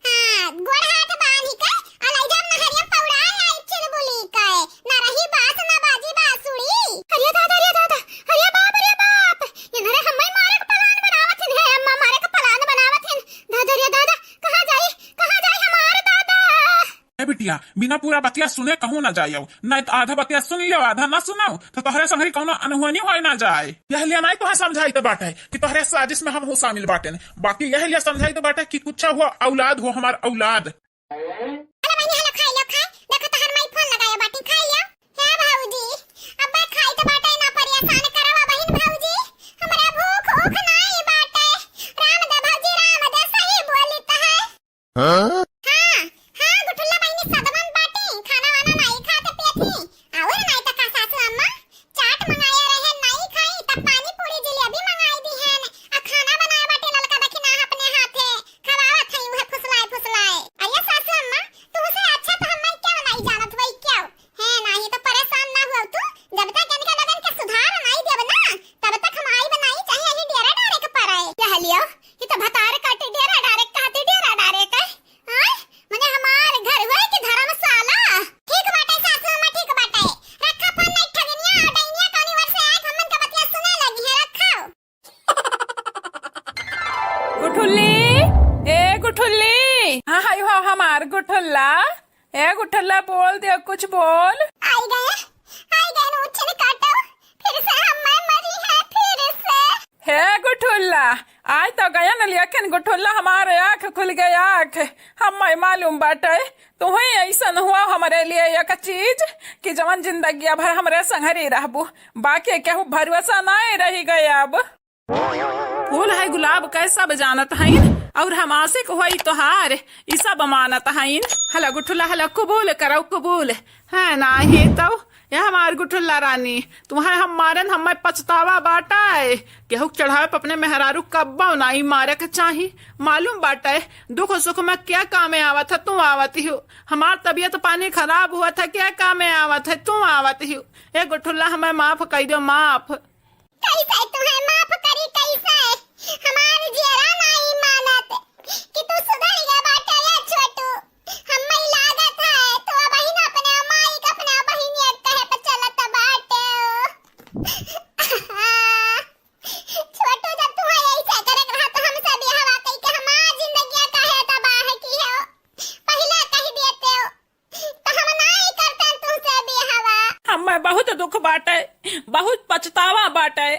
हाँ, गोड़ हाथ बांधी के अलैजा नहरिया पौड़ाए आई चुलबुली के। ना रही बास, ना बाजी बांसुरी। अरे दादा, अरे दादा, अरे बाप, अरे बाप। ये नरे हम्मे मारे के प्लान बनावत हिन, हे अम्मा मारे के प्लान बनावत हिन। दादा, अरे दादा, कहाँ जाई, कहाँ जाई हमार दादा? ए बिटिया, बिना पूरा बतिया सुने कहूँ ना जायो, नहीं तो आधा बतिया सुन लियो, आधा ना सुनो, तो तोहरे संगरी कौनो अनहोनी होए ना जाए। यह लिया नहीं तोहे समझाई तो बाटे कि तोहरे साजिश में हम हो शामिल बाटे, बाकी यह लिया समझाई तो बाटे कि कुछ हुआ औलाद हो हमार औलाद। हेलो बहिनी, हेलो, खाई लो, खाई। देखो तोहर माई फोन लगायो बाटी, खाई लो। हे भौजी, अब्बे खाई तो बाटे ना परेशान करवा बहिन भौजी, हमरा भूख ऊख नाई बाटे। राम दे भौजी, राम दे, सही बोली तो है। हाँ? हाँ, हाँ, गुठुल्ला बहिनी सदमन बाटी, खाना वाना नाई खाते पियत ही। और नाई तो का सासू अम्मा, चाट मंगाया रहे, नाई खाई, तब पानी पूरी जिलेबी मंगाई दी है, आ खाना बनाए बाटे ललका देखी ना अपने हाथे, खवावत है उहे फुसलाए फुसलाए। अरे सासू अम्मा, तुमसे अच्छा तो हम मैं क्या नाई जानत वही क्या? है नाही तो परेशान ना हुआ तू, जब तक इनका लगन के सुधार नाई देब ना, तब तक हम आई बनाई चाहे यही डेरा डारे के पड़े। कह लियो, ये तो भतार काटे डेरा डारे कहते डेरा डारे के। हाँ? मने हमार घर हुए कि धर्मशाला? ठीक बाटे सासू अम्मा, ठीक बाटे। रखा फोन नहीं ठगनिया और डैनिया कौनी ओर से आए, हमन का बतिया सुने लगी है, रखा। गुठुल्ली, ए गुठुल्ली। हाँ, हाय हो हमार गुठुल्ला। ए गुठुल्ला, बोल दे, कुछ बोल। आई गए, आई गए, नोचन काटो। फिर से हम मैं मरी है, फिर से। हे गुठुल्ला, आज तो गया न, लेकिन गुठुल्ला हमारे आँख खुल गए, आँख। हम मैं मालूम बाटे, तुहई ऐसन हुआ हमरे लिए एक चीज कि जवन जिंदगिया भर हमरे संघरी रहबू, बाकी केहू भरोसा नाई रही गए अब। फूल है गुलाब कै सब जानत हईन, और हम आशिक होई तोहार, ई सब मानत हईन। हला गुठुला हला कबूल करौ कबूल, है नाही तौ। ए हमार गुठुला रानी, तुम्हें हम मारन हमें पछतावा बाटै। केहू के चढ़ावे पे अपने मेहरारू कब्बो नाई मारे के चाही। मालूम बाटै दुख सुख में क्या कामे आवत है, तू आवत ही हो। हमार तबियत पानी खराब हुआ था, क्या कामे आवत है, तू आवत ही हो। ए गुठुला हमें माफ कई दो, माफ। कैसे तुम्हें माफ करी, कैसे? हमार जियरा नाई मानत कि तू सुधर गया बाटे या छोटू। हम्मे लागत है तू अबहिन अपने माई के अपने बहिनिया कहे पे चलत बाटे। छोटू, जब तू ऐसे करे रहा तो हमसे बियाहवा कई के हमार जिंदगिया काहे तबाह की हो? पहले कह देते हो। तो हम नाई करतन तुमसे बियाहवा। हमें बहुत दुख बाटे, बहुत पछतावा बाटे।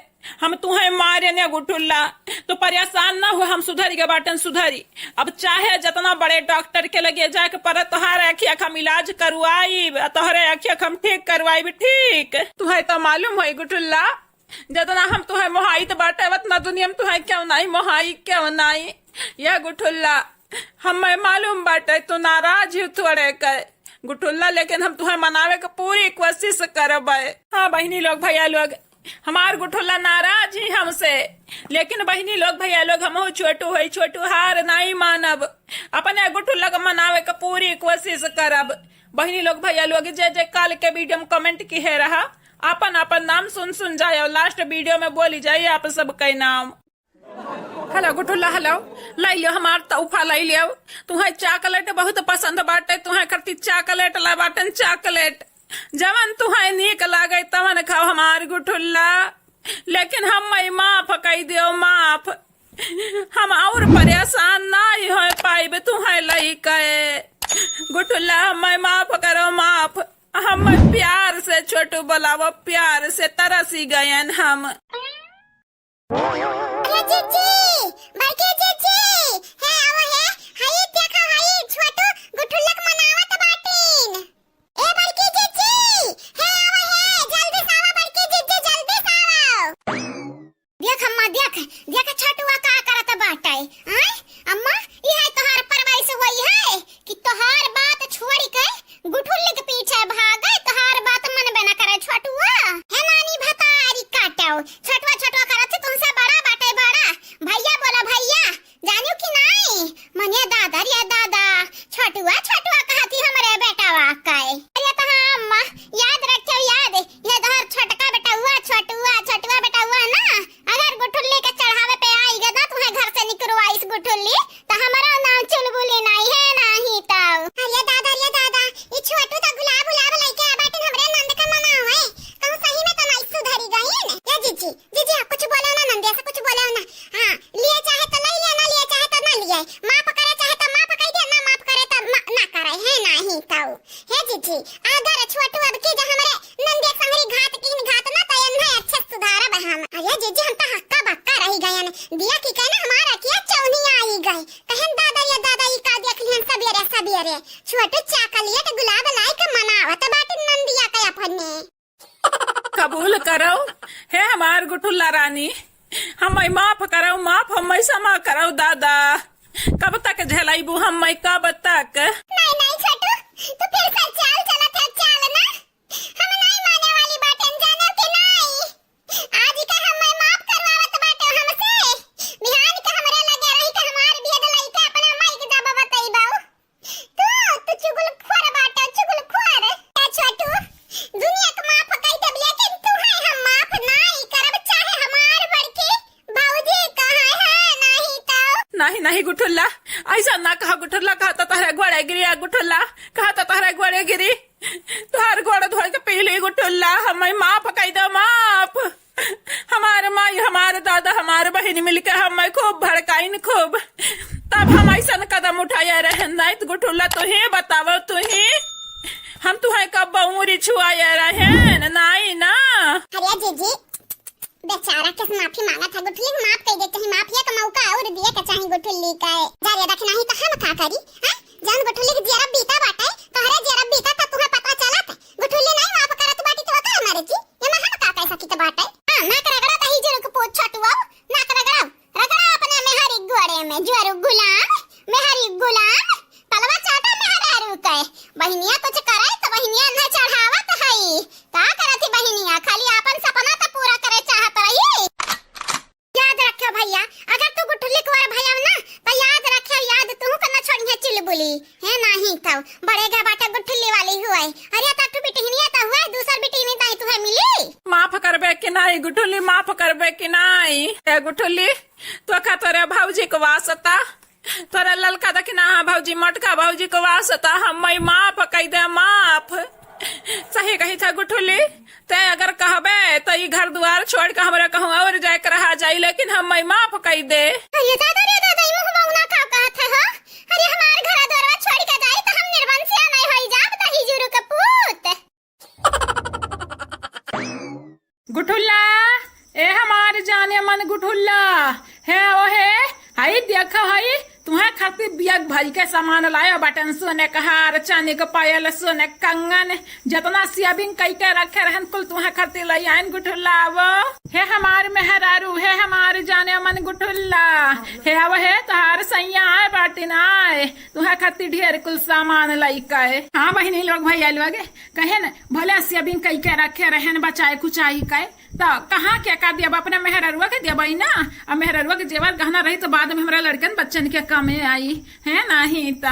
हम तुहैं मारे ने गुठुल्ला, तू परेशान ना हो, हम सुधरी गए बाटन, सुधरी। अब चाहे जतना बड़े डॉक्टर के लगे जाके पड़े, तोहार आँखी आँख हम इलाज करवाई, तोहरे आँखी आँख हम ठीक करवाई, ठीक। तुहैं तो मालूम होई गुठुल्ला, जतना हम तुहैं मोहाइत बाटे, वतना दुनिया में तुहैं केउ नाई मोहाई, केउ नाई। यह गुठुल्ला, हमें मालूम बाटे तू नाराज ही थोड़े के गुठुल्ला, लेकिन हम तुहैं मनावे के पूरी कोशिश करबे। हाँ बहिनी लोग, भैया लोग, हमार गुठुल्ला नाराज ही हमसे, लेकिन बहिनी लोग, भैया लोग, हमहू छोटू है, छोटू हार नाई मानब, अपने गुठुल्ला के मनावे के पूरी कोशिश करब। बहिनी लोग, भैया लोग, जे जे काल के वीडियो में कमेंट किहे रहा, आपन आपन नाम सुन सुन जाए और लास्ट वीडियो में बोली जाए आप सबके नाम। हेलो गुठुल्ला, हेलो, लाई लियो हमार तोहफा, लाई लियो। तुहैं चॉकलेट बहुत पसंद बाटे, तुहैं खातिर चॉकलेट ला बाटन, चॉकलेट। जवन तुहैं नीक लागे तवन खाओ हमार गुठुल्ला, लेकिन हमें माफ कई दियो, माफ। हम और परेशान नाई होए पाइब तुहैं लइके। गुठुल्ला, हमें माफ करो, माफ। हमें प्यार से छोटू बुलावो, प्यार से, तरसी गयन हम। ए जीजी, बड़की जीजी, हे आवा हे, हई देखा हई छोटू गुठुल्लक मनावत बाटिन। ए बड़की जीजी, हे आवा हे, जल्दी से आवा बड़की जीजी, जल्दी से आवा। देख अम्मा, देख, देख छोटुआ का करत बाटे। आय, अम्मा, ई है तोहार परवरिश होई है कि तोहार बात छोड़ी के गुठुल्ली के पीछे भागे, तोहार बात मनबे न करे छोटुआ। हे नानी भतारी काटो, छोटुआ, छोटुआ करत से तुमसे बड़ा बाटे बड़ा। भैया बोला भैया, जानियो कि नाई? मने दादा रे दादा, छोटुआ, छोटुआ कहती हमरे बेटावा के। अरे तो हाँ अम्मा, याद रखियो याद, ये तोहर छोटका बेटउआ, छोटुआ, छोटुआ बेटउआ ना, अगर गुठुल्ली के चढ़ावे पे आई गदा, तुहे घर से निकरवाइस गुठुल्ली, त हमरो नाम चुलबुली नाई है, नाही तउ। अरे दादा, अरे दादा, ई छोटू त गुलाब उलाब लइके आ बाटिन, हमरे नंद का मनावे। कहूँ सही में त नाई सुधरी गईन। ए जीजी, जीजी, आप कुछ बोलो ना, नंदिया से कुछ बोलो ना। हाँ, लिए चाहे त लई लिए, ना लिए चाहे त ना लिए। माफ करे चाहे त माफ कई दे, ना माफ करे त मा-, ना करे, है नाही तउ। हे जीजी, अगर छोटू अब की जो हमरे नंदिया के संगरी घात किहिन घात ना, त एन्हे अच्छे से सुधारब हम। अरे जीजी, हम त हक्का बक्का रही गयन। दिया की कहना हमारा किया चौनी आई गई। कहन दादा, ये दादा, ई का देख लिहन सबेरे सबेरे। छोटू चॉकलेट गुलाब लाई के मनावत बाटे नंदिया के अपने। कबूल करो, हे हमार गुठुल्ला रानी, हमें माफ करो, माफ हमें समा करो दादा। कब तक झेलाइबू हमें, कब तक? नहीं, नहीं छोटू, तू फिर से चाल चलत है, चाल ना। हम नहीं माने वाली बाटेन, जाने कि नहीं? आज का हमें माफ करवावत बाटे हमसे। बिहान के हमरे लगे रही के हमार बियद लइके अपने माई के जब बतइबू। तू, तू चुगलखोर बाटे, चुगलखोर। ए छोटू, दुनिया के माफ कई देब, लेकिन तुहे हम माफ नाई करब, चाहे हमार बड़की भौजी कहे है, नाही तो। नाही, नाही गुठुल्ला, ऐसा ना कहा गुठुल्ला, कहा तो तोहरे गोड़े गिरी, आ गुठुल्ला, कहा तो तोहरे गोड़े गिरी, तोहर गोड़ धोए के पीली गुठुल्ला, हमें माफ कई दो, माफ। हमार माई, हमार दादा, हमार बहिन मिलके हमें खूब भड़काइन, खूब। तब हम ऐसन कदम उठाया रहन, नाई त गुठुल्ला, तू ही बतावो, तू ही, हम तुहे कब बउरी छुआया रहन, नाई ना। अरे जीजी, बेचारा के माफी मांगत है, गुठुल्ली के माफ कई दे चाही, माफिया का मौका और दिए के चाही गुठुल्ली का। जा रे, देख नाही तो हम का करी, हैं? जौन गुठुल्ली के जियरा बीता बाटे, तोहरे जियरा बीता त तुहे पता चलत। गुठुल्ली नाही माफ करत बाटी तो का मरे जी? ये में हम का कह सकित बाटे? हाँ, नाक रगड़ा दही जुरुक पूत छोटुआ, नाक रगड़ा, रगड़ा अपने मेहरी गोड़े में, जुअरु गुलाम, मेहरी गुलाम, तलवा चाटा मेहरारू के। बहिनिया कुछ करे तो बहिनिया न चढ़ावत हई। का करत ही बहिनिया? खाली आपन सपना त पूरा करे चाहत रही। याद रखियो भैया, अगर तू गुठुल्ली कुंवर भैया ना, तो याद रखियो, याद तू कन्ना छोड़िए चुलबुली। हे नाही तो बड़े गा बाटा गुठुल्ली वाली हुए। अरे तो तू बिटिहनिया तो हुए, दूसर बिटिहनी ताई तुहे मिली। माफ करबे कि नाही गुठुल्ली, माफ करबे कि नाही? ए गुठुल्ली, तो का तोरे भौजी के वास्ता, तोरे ललका दखिना भौजी, मोटका भौजी के वास्ता हमें माफ कई दे, माफ। सही कही था गुठुल्ली, ते अगर कहबे तो ई घर दुआर छोड़ के हमरा कहूँ और जाए के रहा जाई, लेकिन हमें माफ कई दे। अरे दादा रे दादा, ई मुँह बौना का कहत है हो? अरे हमार घर दुआर छोड़ के जाई तो हम निर्वंशिया नहीं होई जाब, दही जुरु के पूत। गुठुल्ला, ए हमार जान। अने मन गुठुल्ला, हे ओ हे, हई देखो हई, तुहे खातिर बियग भरी के सामान लायो बाटेन, सोने क हार, चानी क पायल, सोने क कंगन, जतना सेविंग कई के रखे रहन कुल तुहे खातिर लई आइन गुठुल्ला। आवो हे हमार मेहरारू, हे हमार जाने मन गुठुल्ला, हे आवो हे तोहार सैया आए बाटिन आए, तुहे खातिर ढेर कुल सामान लई के। हाँ बहिनी लोग भैया लोग, कहे न भले सेविंग कई के रखे रहन बचाए कुचाई के, त कहाँ के का देब? अपने मेहररुआ के देबई ना। अब मेहररुआ के जेवर गहना रही त बाद में हमरा लड़कन बच्चन के कमे आई, है नाही? त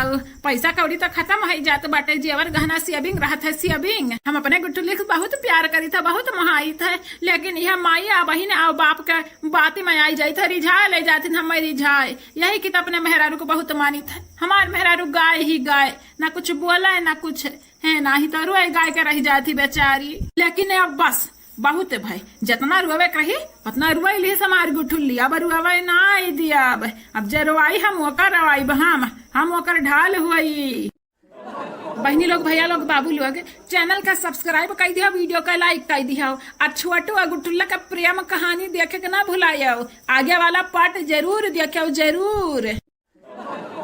पैसा कौड़ी त खतम होइ जात बाटे, जेवर गहना सेविंग रहत है, सेविंग। हम अपने गुठुल्ली के बहुत प्यार करी था, बहुत मोहाई था, लेकिन यह माई आ बहिन आ बाप के बात में आई जाई था, रिझाए ले जाती हम रिझाए। यही कि त अपने मेहरारू को बहुत मानी था। हमार मेहरारू गाय ही गाय, ना कुछ बोले ना कुछ, है नाही त रोए गाय के रह जाती बेचारी। लेकिन अब बस बहुत भई, जतना रोवे के रही उतना रोए लिहिस हमार गुठुल्ली, अब रोवे नाई दियब। अब जे रोवाई हम ओकर रोवाई, हम, हम ओकर ढाल होई। बहिनी लोग, भैया लोग, बाबू लोग, चैनल का सब्सक्राइब कई दियो, वीडियो का लाइक कई दियो, और छोटू और गुठुल्ला का प्रेम कहानी देखे के ना भुलायो। आगे वाला पार्ट जरूर देखियो, जरूर।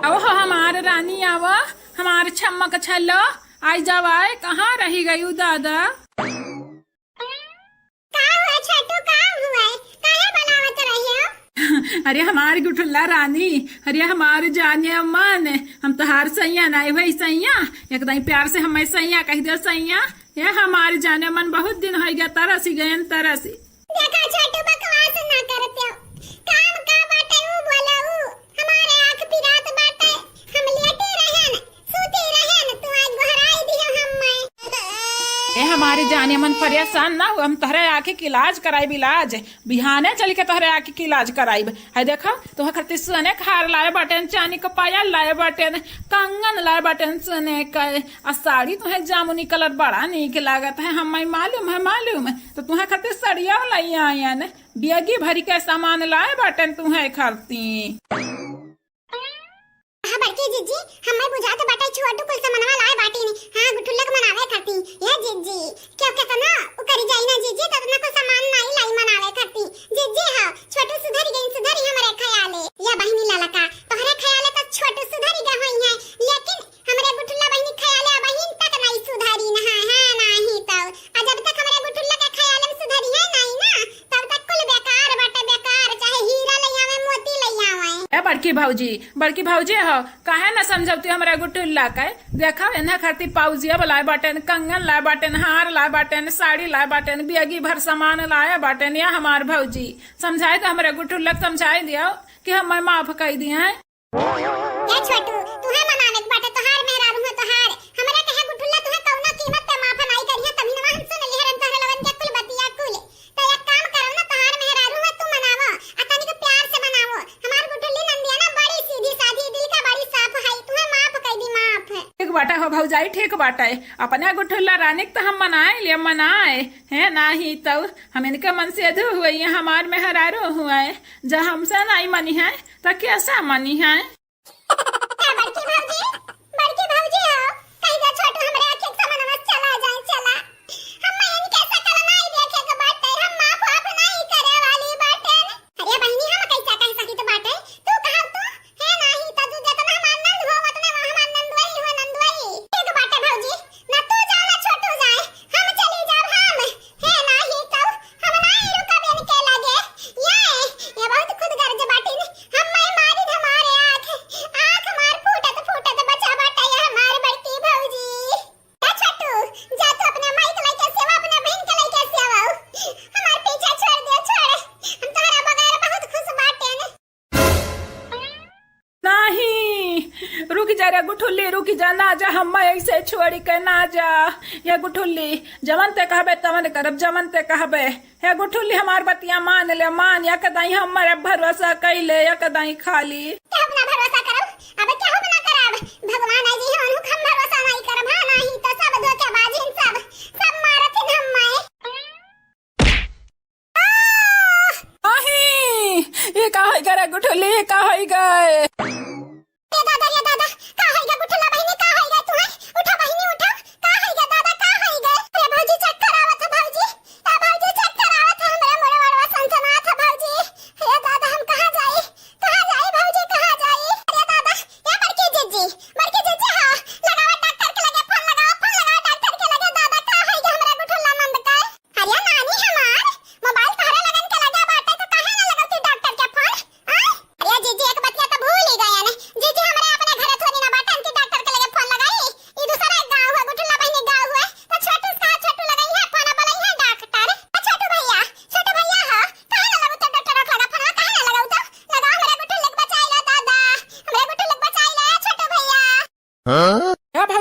आवो हो हमार रानी, आवो हमार छम्मक छल्लो, आई जाओ आए, कहाँ रही गयू दादा? का हुआ छोटू, का हुआ? काहे बुलावत रहे हो? अरे हमार गुठुल्ला रानी, अरे हमार जाने अम्मन, हम तोहार सैया नाई हुई सैया, एक दाई प्यार से हमें सैया कह दो सैया। ये हमार जाने अम्मन बहुत दिन हो गया, तरस गयन तरस। देखा छोटू, बकवास ना करते हो। काम का बाटे ऊ बोला ऊ। हमारे आँख पिरात बाटे। हम लेटे रहेन, सूती रहेन, तू आज गोहराई दियो हम्मे। ए हमारी जाने मन परेशान ना हो, हम तोहरे आँखी के इलाज कराइब इलाज। बिहाने चल के तोहरे आँखी के इलाज कराइब। है देखा, तोहरे खातिर सोने के हार लाए बाटेन, चानी के पायल लाए बाटेन, कंगन लाए बाटेन सोने के। आ साड़ी तुहे जामुनी कलर बड़ा नीक लागत है, हम्मे मालूम है, मालूम है। तो तुहे खातिर सड़िया लई आयन, बियगी भरी के सामान लाए बाटेन तुहे खातिर। हाँ बड़की जिज्जी, हम्मे बुझात बाटे छोटू कुल सामानवा लाए बाटिन। हाँ, गुठुल्लक मनावे खातिर। ये जिज्जी, क्यों केतना उकरी जाई ना जिज्जी, ततना को सामान नाई लाई मनावे खातिर। जिज्जी हाँ, छोटू सुधरी गई, सुधरी हमरे ख्याले। या बहिनी ललका, तोहरे ख्याले तो छोटू सुधरी गए होई है, लेकिन हमरे गुठुल्ला बहिनी ख्याले अबहिन तक नाई सुधरी न है, हाँ नाही तो। आ जब तक हमरे गुठुल्ला के ख्याले में सुधरी है नाई ना, तब तक कुल बेकार बाटे, बेकार, चाहे हीरा ले आवे, मोती ले आवे। ए बड़की भौजी, बड़की भौजी हो, काहे न समझौती हमरा गुठुल्ला के? देखा, एन्हा खातिर पाउजिया लाए बाटेन, कंगन लाए बाटेन, हार लाए बाटेन, साड़ी लाए बाटेन, बियगी भर सामान लाए बाटेन, या हमार भौजी। समझाए दे हमरा गुठुल्ला के, समझाए दियो कि हमें माफ कई दिए हैं। ए छोटू, तुहे मनावे के बाटे, तोहार मेहरारू है तोहार। हमरा कहे गुठुल्ला तुहे कौनो कीमत पे माफ नाई करिहे, तभी ना हम सुन लिहे रहन तोहरे लोगन के कुल बतिया कुल। तो एक काम करो ना, तोहार मेहरारू है तू मनावो, आ तनिक प्यार से मनावो। हमार गुठुल्ली नंदिया ना बड़ी सीधी साधी, दिल का बड़ी साफ है, तुहे माफ कई दी माफ। ठीक बाटे हो भौजाई, ठीक बाटे। अपने गुठुल्ला रानी के तो हम मनाए ले मनाए, है नाही तो हम इनके मन से अधू हुए, ये हमार मेहरारू हुए, जब हमसे नाई मनी है तो कैसा मनी है? ए बड़की भौजी, बड़की भौजी हो, कही दे छोटू हमरे आँखी के सामने से चला जाए, चला। हम इनके शकल नाई देखे के बाटे, हम माफ वाफ नाई करे वाली बाटे। अरे बहिनी, हम कैसा कह सकी तो बाटे? तू कहा तू, है नाही तो तू जितना हमार नंद हो, उतने हमार नंदवाई हो, नंदवाई। ठीक बाटे भौजी, ना तू जाओ ना छोटू जाए, हम चली जाब हम। हे नाही तो हम नाही रुकब इनके लगे। ये, ये बहुत खुदगर्ज बाटिन। हम माई मारी हमारे आँख, आँख मार फूटत फूटत बचा बाटे ये हमार बड़की भौजी। जा छोटू, जा तू अपने माई के लइके सेवा, अपने बहिन के लइके सेवा। हमार पीछा छोड़ दे, छोड़। हम तोहरा बगैर बहुत खुश बाटेन। नाही, रुक जा रे गुठुल्ली, रुक जा, ना जा, हम ऐसे छोड़ी के ना जा। ये गुठुल्ली, जवन ते कहबे तवन करब, जवन ते कहबे। हे गुठुल्ली, हमार बतिया मान ले, मान, या कदाई हमरे भरोसा कैले, या कदाई खाली। केहू ना भरोसा करब, अब केहू ना करब। भगवान आई जी, हम, हम भरोसा नहीं करब, हाँ, नहीं तो सब धोखेबाजी, सब, सब मारत हैं हम। आह! अही! ये का होई गा रे गुठुल्ली, ये का होई गा? ए दादा, ए दादा, का होई गा गुठुल्ला बहिनी, का होई गा तुहे? उठा बहिनी, उठा। का होई गा दादा, का होई गा? अरे भौजी, चक्कर आवत है भौजी। ए भौजी, चक्कर आवत है, हमरे मोरे वड़वा सनसनात है भौजी।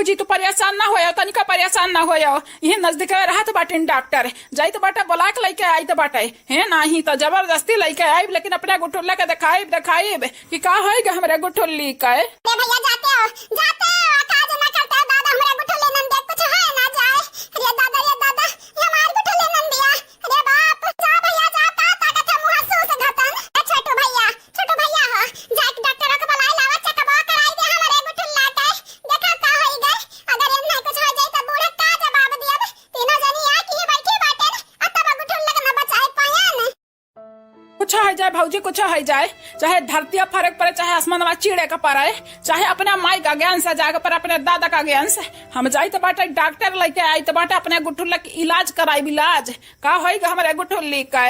जी, तू परेशान ना होयो, तनिका परेशान ना होयो। इहे नजदीक में रहत बाटिन डॉक्टर, जाइत बाटे, बोला के लइके आइत बाटे। हे, नाही त जबरदस्ती लइके आइब, लेकिन अपने गुठुल्ला के देखाइब, देखाइब कि का होइगा हमरे गुठुल्ली के। अरे भैया, जाते हो, जाते हो, का जना करते हो दादा, हमरे गुठुल्ली नंदे कुछ है ना जाए। अरे दादा, रे दादा, ये हमार गुठुल्ली नंदिया। अरे बाप, जा भैया जा, का ताकत है मुँह सूस घतन। ए छोटू भैया, छोटू भैया हो, जाके डॉक्टर के बुलाए लावा, चेकअप कराई दे हमरे गुठुल्ला के। देखा का होई गए, अगर इन्हें कुछ हो जाए तो बूढ़ा का जवाब दियब? तीनों जनी आके ही बैठी बाटेन, आ तब गुठुल्ला के ना बचाए पाएन। कुछ हो जाए भौजी, कुछ हो जाए, चाहे धरतिया फरक पड़े, चाहे आसमानवा चीड़े का पड़े, चाहे अपने माई का ज्ञान से जाके पर अपने दादा का ज्ञान से, हम जाइत बाटे डॉक्टर लइके आइत बाटे, अपने गुठुल्ला के इलाज कराइब, इलाज। का होइगा हमरे गुठुल्ली के?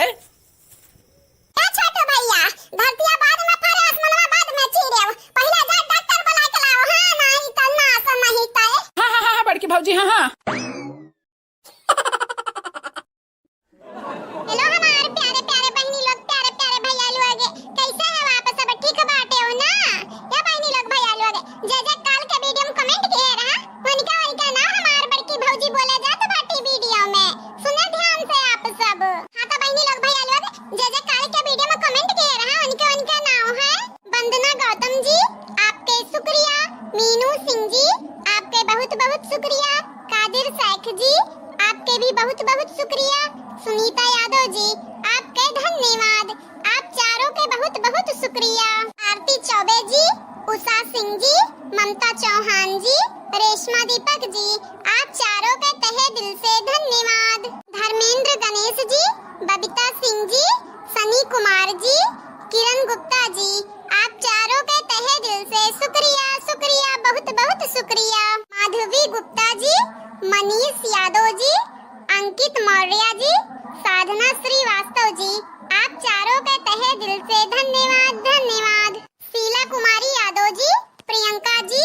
ए छोटू भैया, धरतिया बाद में फरे, आसमानवा बाद में चीरे। पहिले जा डॉक्टर बुला के लाओ, हाँ, नाही त नास नहीं तय। हाँ, हाँ, हाँ, हाँ, बड़की भौजी, हाँ, हाँ। हेलो हमार प्यारे प्यारे बहिनी लोग, प्यारे प्यारे भैया लोग, कैसे हो आप सब? ठीक बाटे हो ना? या बहिनी लोग, भैया लोग, जे जे काल के वीडियो में कमेंट किहे रहा, उनका उनका नाम हमार बड़की भौजी बोले जात बाटी वीडियो में। सुने ध्यान से आप सब। हाँ तो बहिनी लोग, भैया लोग, जे जे काल के वीडियो में कमेंट किहे रहा, उनके उनके नाम है वंदना गौतम जी, आपके शुक्रिया। मीनू सिंह जी, आपके बहुत बहुत शुक्रिया। कादिर शेख जी, आपके भी बहुत बहुत शुक्रिया। सुनीता यादव जी, आपके धन्यवाद। आप चारों के बहुत बहुत शुक्रिया। आरती चौबे जी, उषा सिंह जी, ममता चौहान जी, रेशमा दीपक जी, आप चारों के तहे दिल से धन्यवाद। धर्मेंद्र गणेश जी, बबीता सिंह जी, सनी कुमार जी, किरण गुप्ता जी, आप चारों के तहे दिल से शुक्रिया, शुक्रिया, बहुत बहुत शुक्रिया। माधवी गुप्ता जी, मनीष यादव जी, अंकित मौर्य जी, साधना श्रीवास्तव जी, आप चारों के तहे दिल से धन्यवाद, धन्यवाद। शीला कुमारी यादव जी, प्रियंका जी,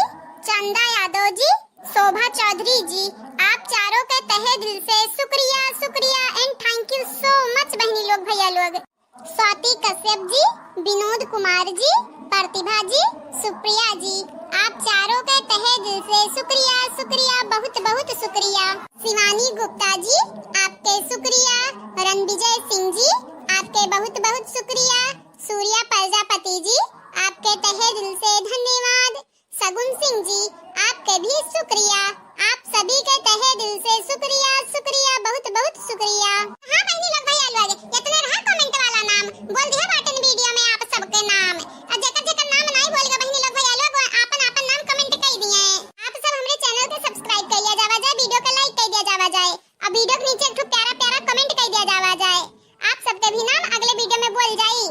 चंदा यादव जी, शोभा चौधरी जी, आप चारों के तहे दिल से शुक्रिया, शुक्रिया and thank you so much बहिनी लोग, भैया लोग। स्वाति कश्यप जी, विनोद कुमार जी, प्रतिभा जी, सुप्रिया जी, आप चारों के तहे दिल से शुक्रिया, शुक्रिया, बहुत बहुत शुक्रिया। शिवानी गुप्ता जी, आपके शुक्रिया। रणविजय सिंह जी, आपके बहुत बहुत शुक्रिया। सूर्या प्रजापति जी, आपके तहे दिल से धन्यवाद। सगुन सिंह जी, आपके भी शुक्रिया। आप सभी के तहे दिल से शुक्रिया, शुक्रिया, बहुत बहुत शुक्रिया। हाँ बहिनी लोग, भैया लोग, इतने रहा कमेंट वाला नाम, बोल दिया बाटन वीडियो में आप सबके नाम। और जेकर जेकर नाम नाई बोल गए बहिनी लोग, भैया लोग, आपन आपन नाम कमेंट कर दिए। आप सब हमरे चैनल के सब्सक्राइब कर लिया जावा जाए, वीडियो के लाइक कर दिया जावा जाए, और वीडियो के नीचे एक ठो प्यारा प्यारा कमेंट कर दिया जावा जाए। आप सबके भी नाम अगले वीडियो में बोल जाई।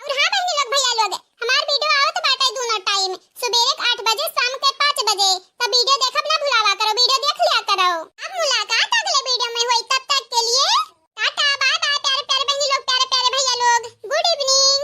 और हाँ बहिनी लोग, भैया लोग, हमार वीडियो आवत बाटे दोनों टाइम, सुबेरे के आठ बजे, शाम के पाँच बजे। तब वीडियो देखब ना भुलावा करो, वीडियो देख लिया करो। अब मुलाकात अगले वीडियो में होई, तब तक के लिए टाटा, बाय बाय, प्यारे प्यारे बहिनी लोग, प्यारे प्यारे भैया लोग, गुड इवनिंग।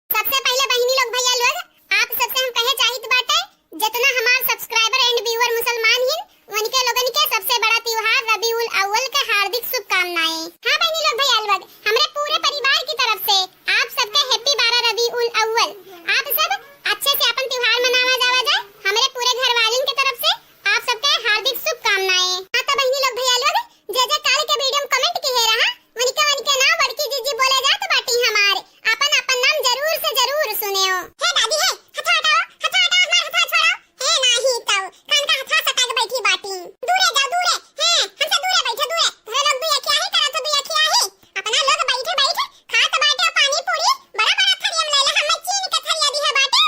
सबसे पहले बहिनी लोग, भैया लोग, आप सबसे हम कहे चाहित बाटे, जितना हमार subscriber and viewer मुसलमान हिन, उनके लोगन के सबसे बड़ा त्योहार रबीउल अव्वल के हार्दिक शुभकामनाएं। हाँ बहिनी लोग, भैया लोग, हमरे पूरे परिवार की तरफ से आप सबके happy बारह रबीउल अव्वल। आप सब अच्छे से अपन त्योहार मनावा जावा जाए। हमरे पूरे घर वालिन के तरफ से आप सबके हार्दिक शुभकामनाएं। हाँ तो बहिनी लोग, भैया लोग, जे जे काल के वीडियो में कमेंट किहे रहा, उनके उनके नाम बड़की जीजी बोले जात बाटी हमार। अपन अपन नाम जरूर से जरूर सुनेओ। हे दादी हे, हथा हटाओ, हथा हटाओ, हमार हथा छोड़ो। हे नाही तो, कान का हथा सटा के बैठी बाटी। दूरे जाओ, दूरे। हे, हमसे दूरे बैठो, दूरे। तोहरे लोग दुई अखिया ही करत हो, दुई अखिया ही। अपना लोग बैठे बैठे खात बाटे पानी पूरी, बड़ा बड़ा थरिया में लेला, हमें चीन के थरिया दिहा बाटे।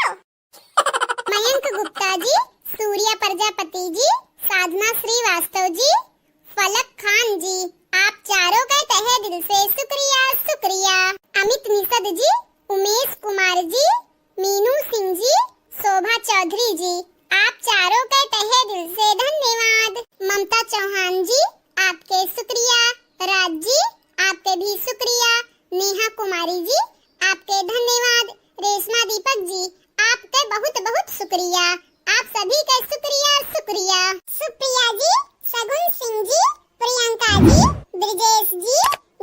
मयंक गुप्ता जी, सूर्या प्रजापति जी, साधना श्रीवास्तव जी, फलक खान जी, आप चारों के तहे दिल से शुक्रिया, शुक्रिया। अमित निषद जी, उमेश कुमार जी, मीनू सिंह जी, शोभा चौधरी जी, आप चारों के तहे दिल से धन्यवाद। ममता चौहान जी, आपके शुक्रिया। राज जी, आपके भी शुक्रिया। नेहा कुमारी जी, आपके धन्यवाद। रेशमा दीपक जी, आपके बहुत बहुत शुक्रिया। आप सभी के शुक्रिया, शुक्रिया। सुप्रिया जी, शगुन सिंह जी, प्रियंका जी, ब्रजेश जी,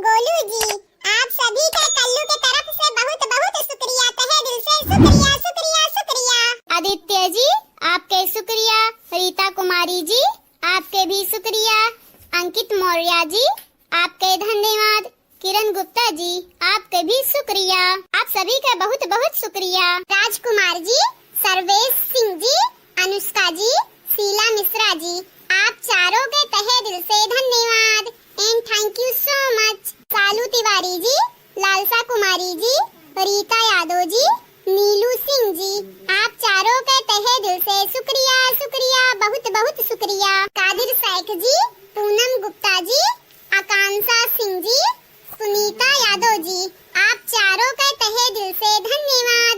गोलू जी, आप सभी के कल्लू के तरफ से बहुत बहुत शुक्रिया, तहे दिल से शुक्रिया, शुक्रिया, शुक्रिया। आदित्य गुप्ता जी, आपके भी शुक्रिया। आप सभी का बहुत बहुत शुक्रिया। राजकुमार जी, सर्वेश सिंह जी, अनुष्का जी, शीला मिश्रा जी, आप चारों के तहे दिल से धन्यवाद and thank you so much। कालू तिवारी जी, लालसा कुमारी जी, रीता यादव जी, नीलू सिंह जी, आप चारों के तहे दिल से शुक्रिया, शुक्रिया, बहुत बहुत शुक्रिया। कादिर शेख जी, पूनम गुप्ता जी, आकांक्षा सिंह जी, सुनीता यादव जी, आप चारों के तहे दिल से धन्यवाद।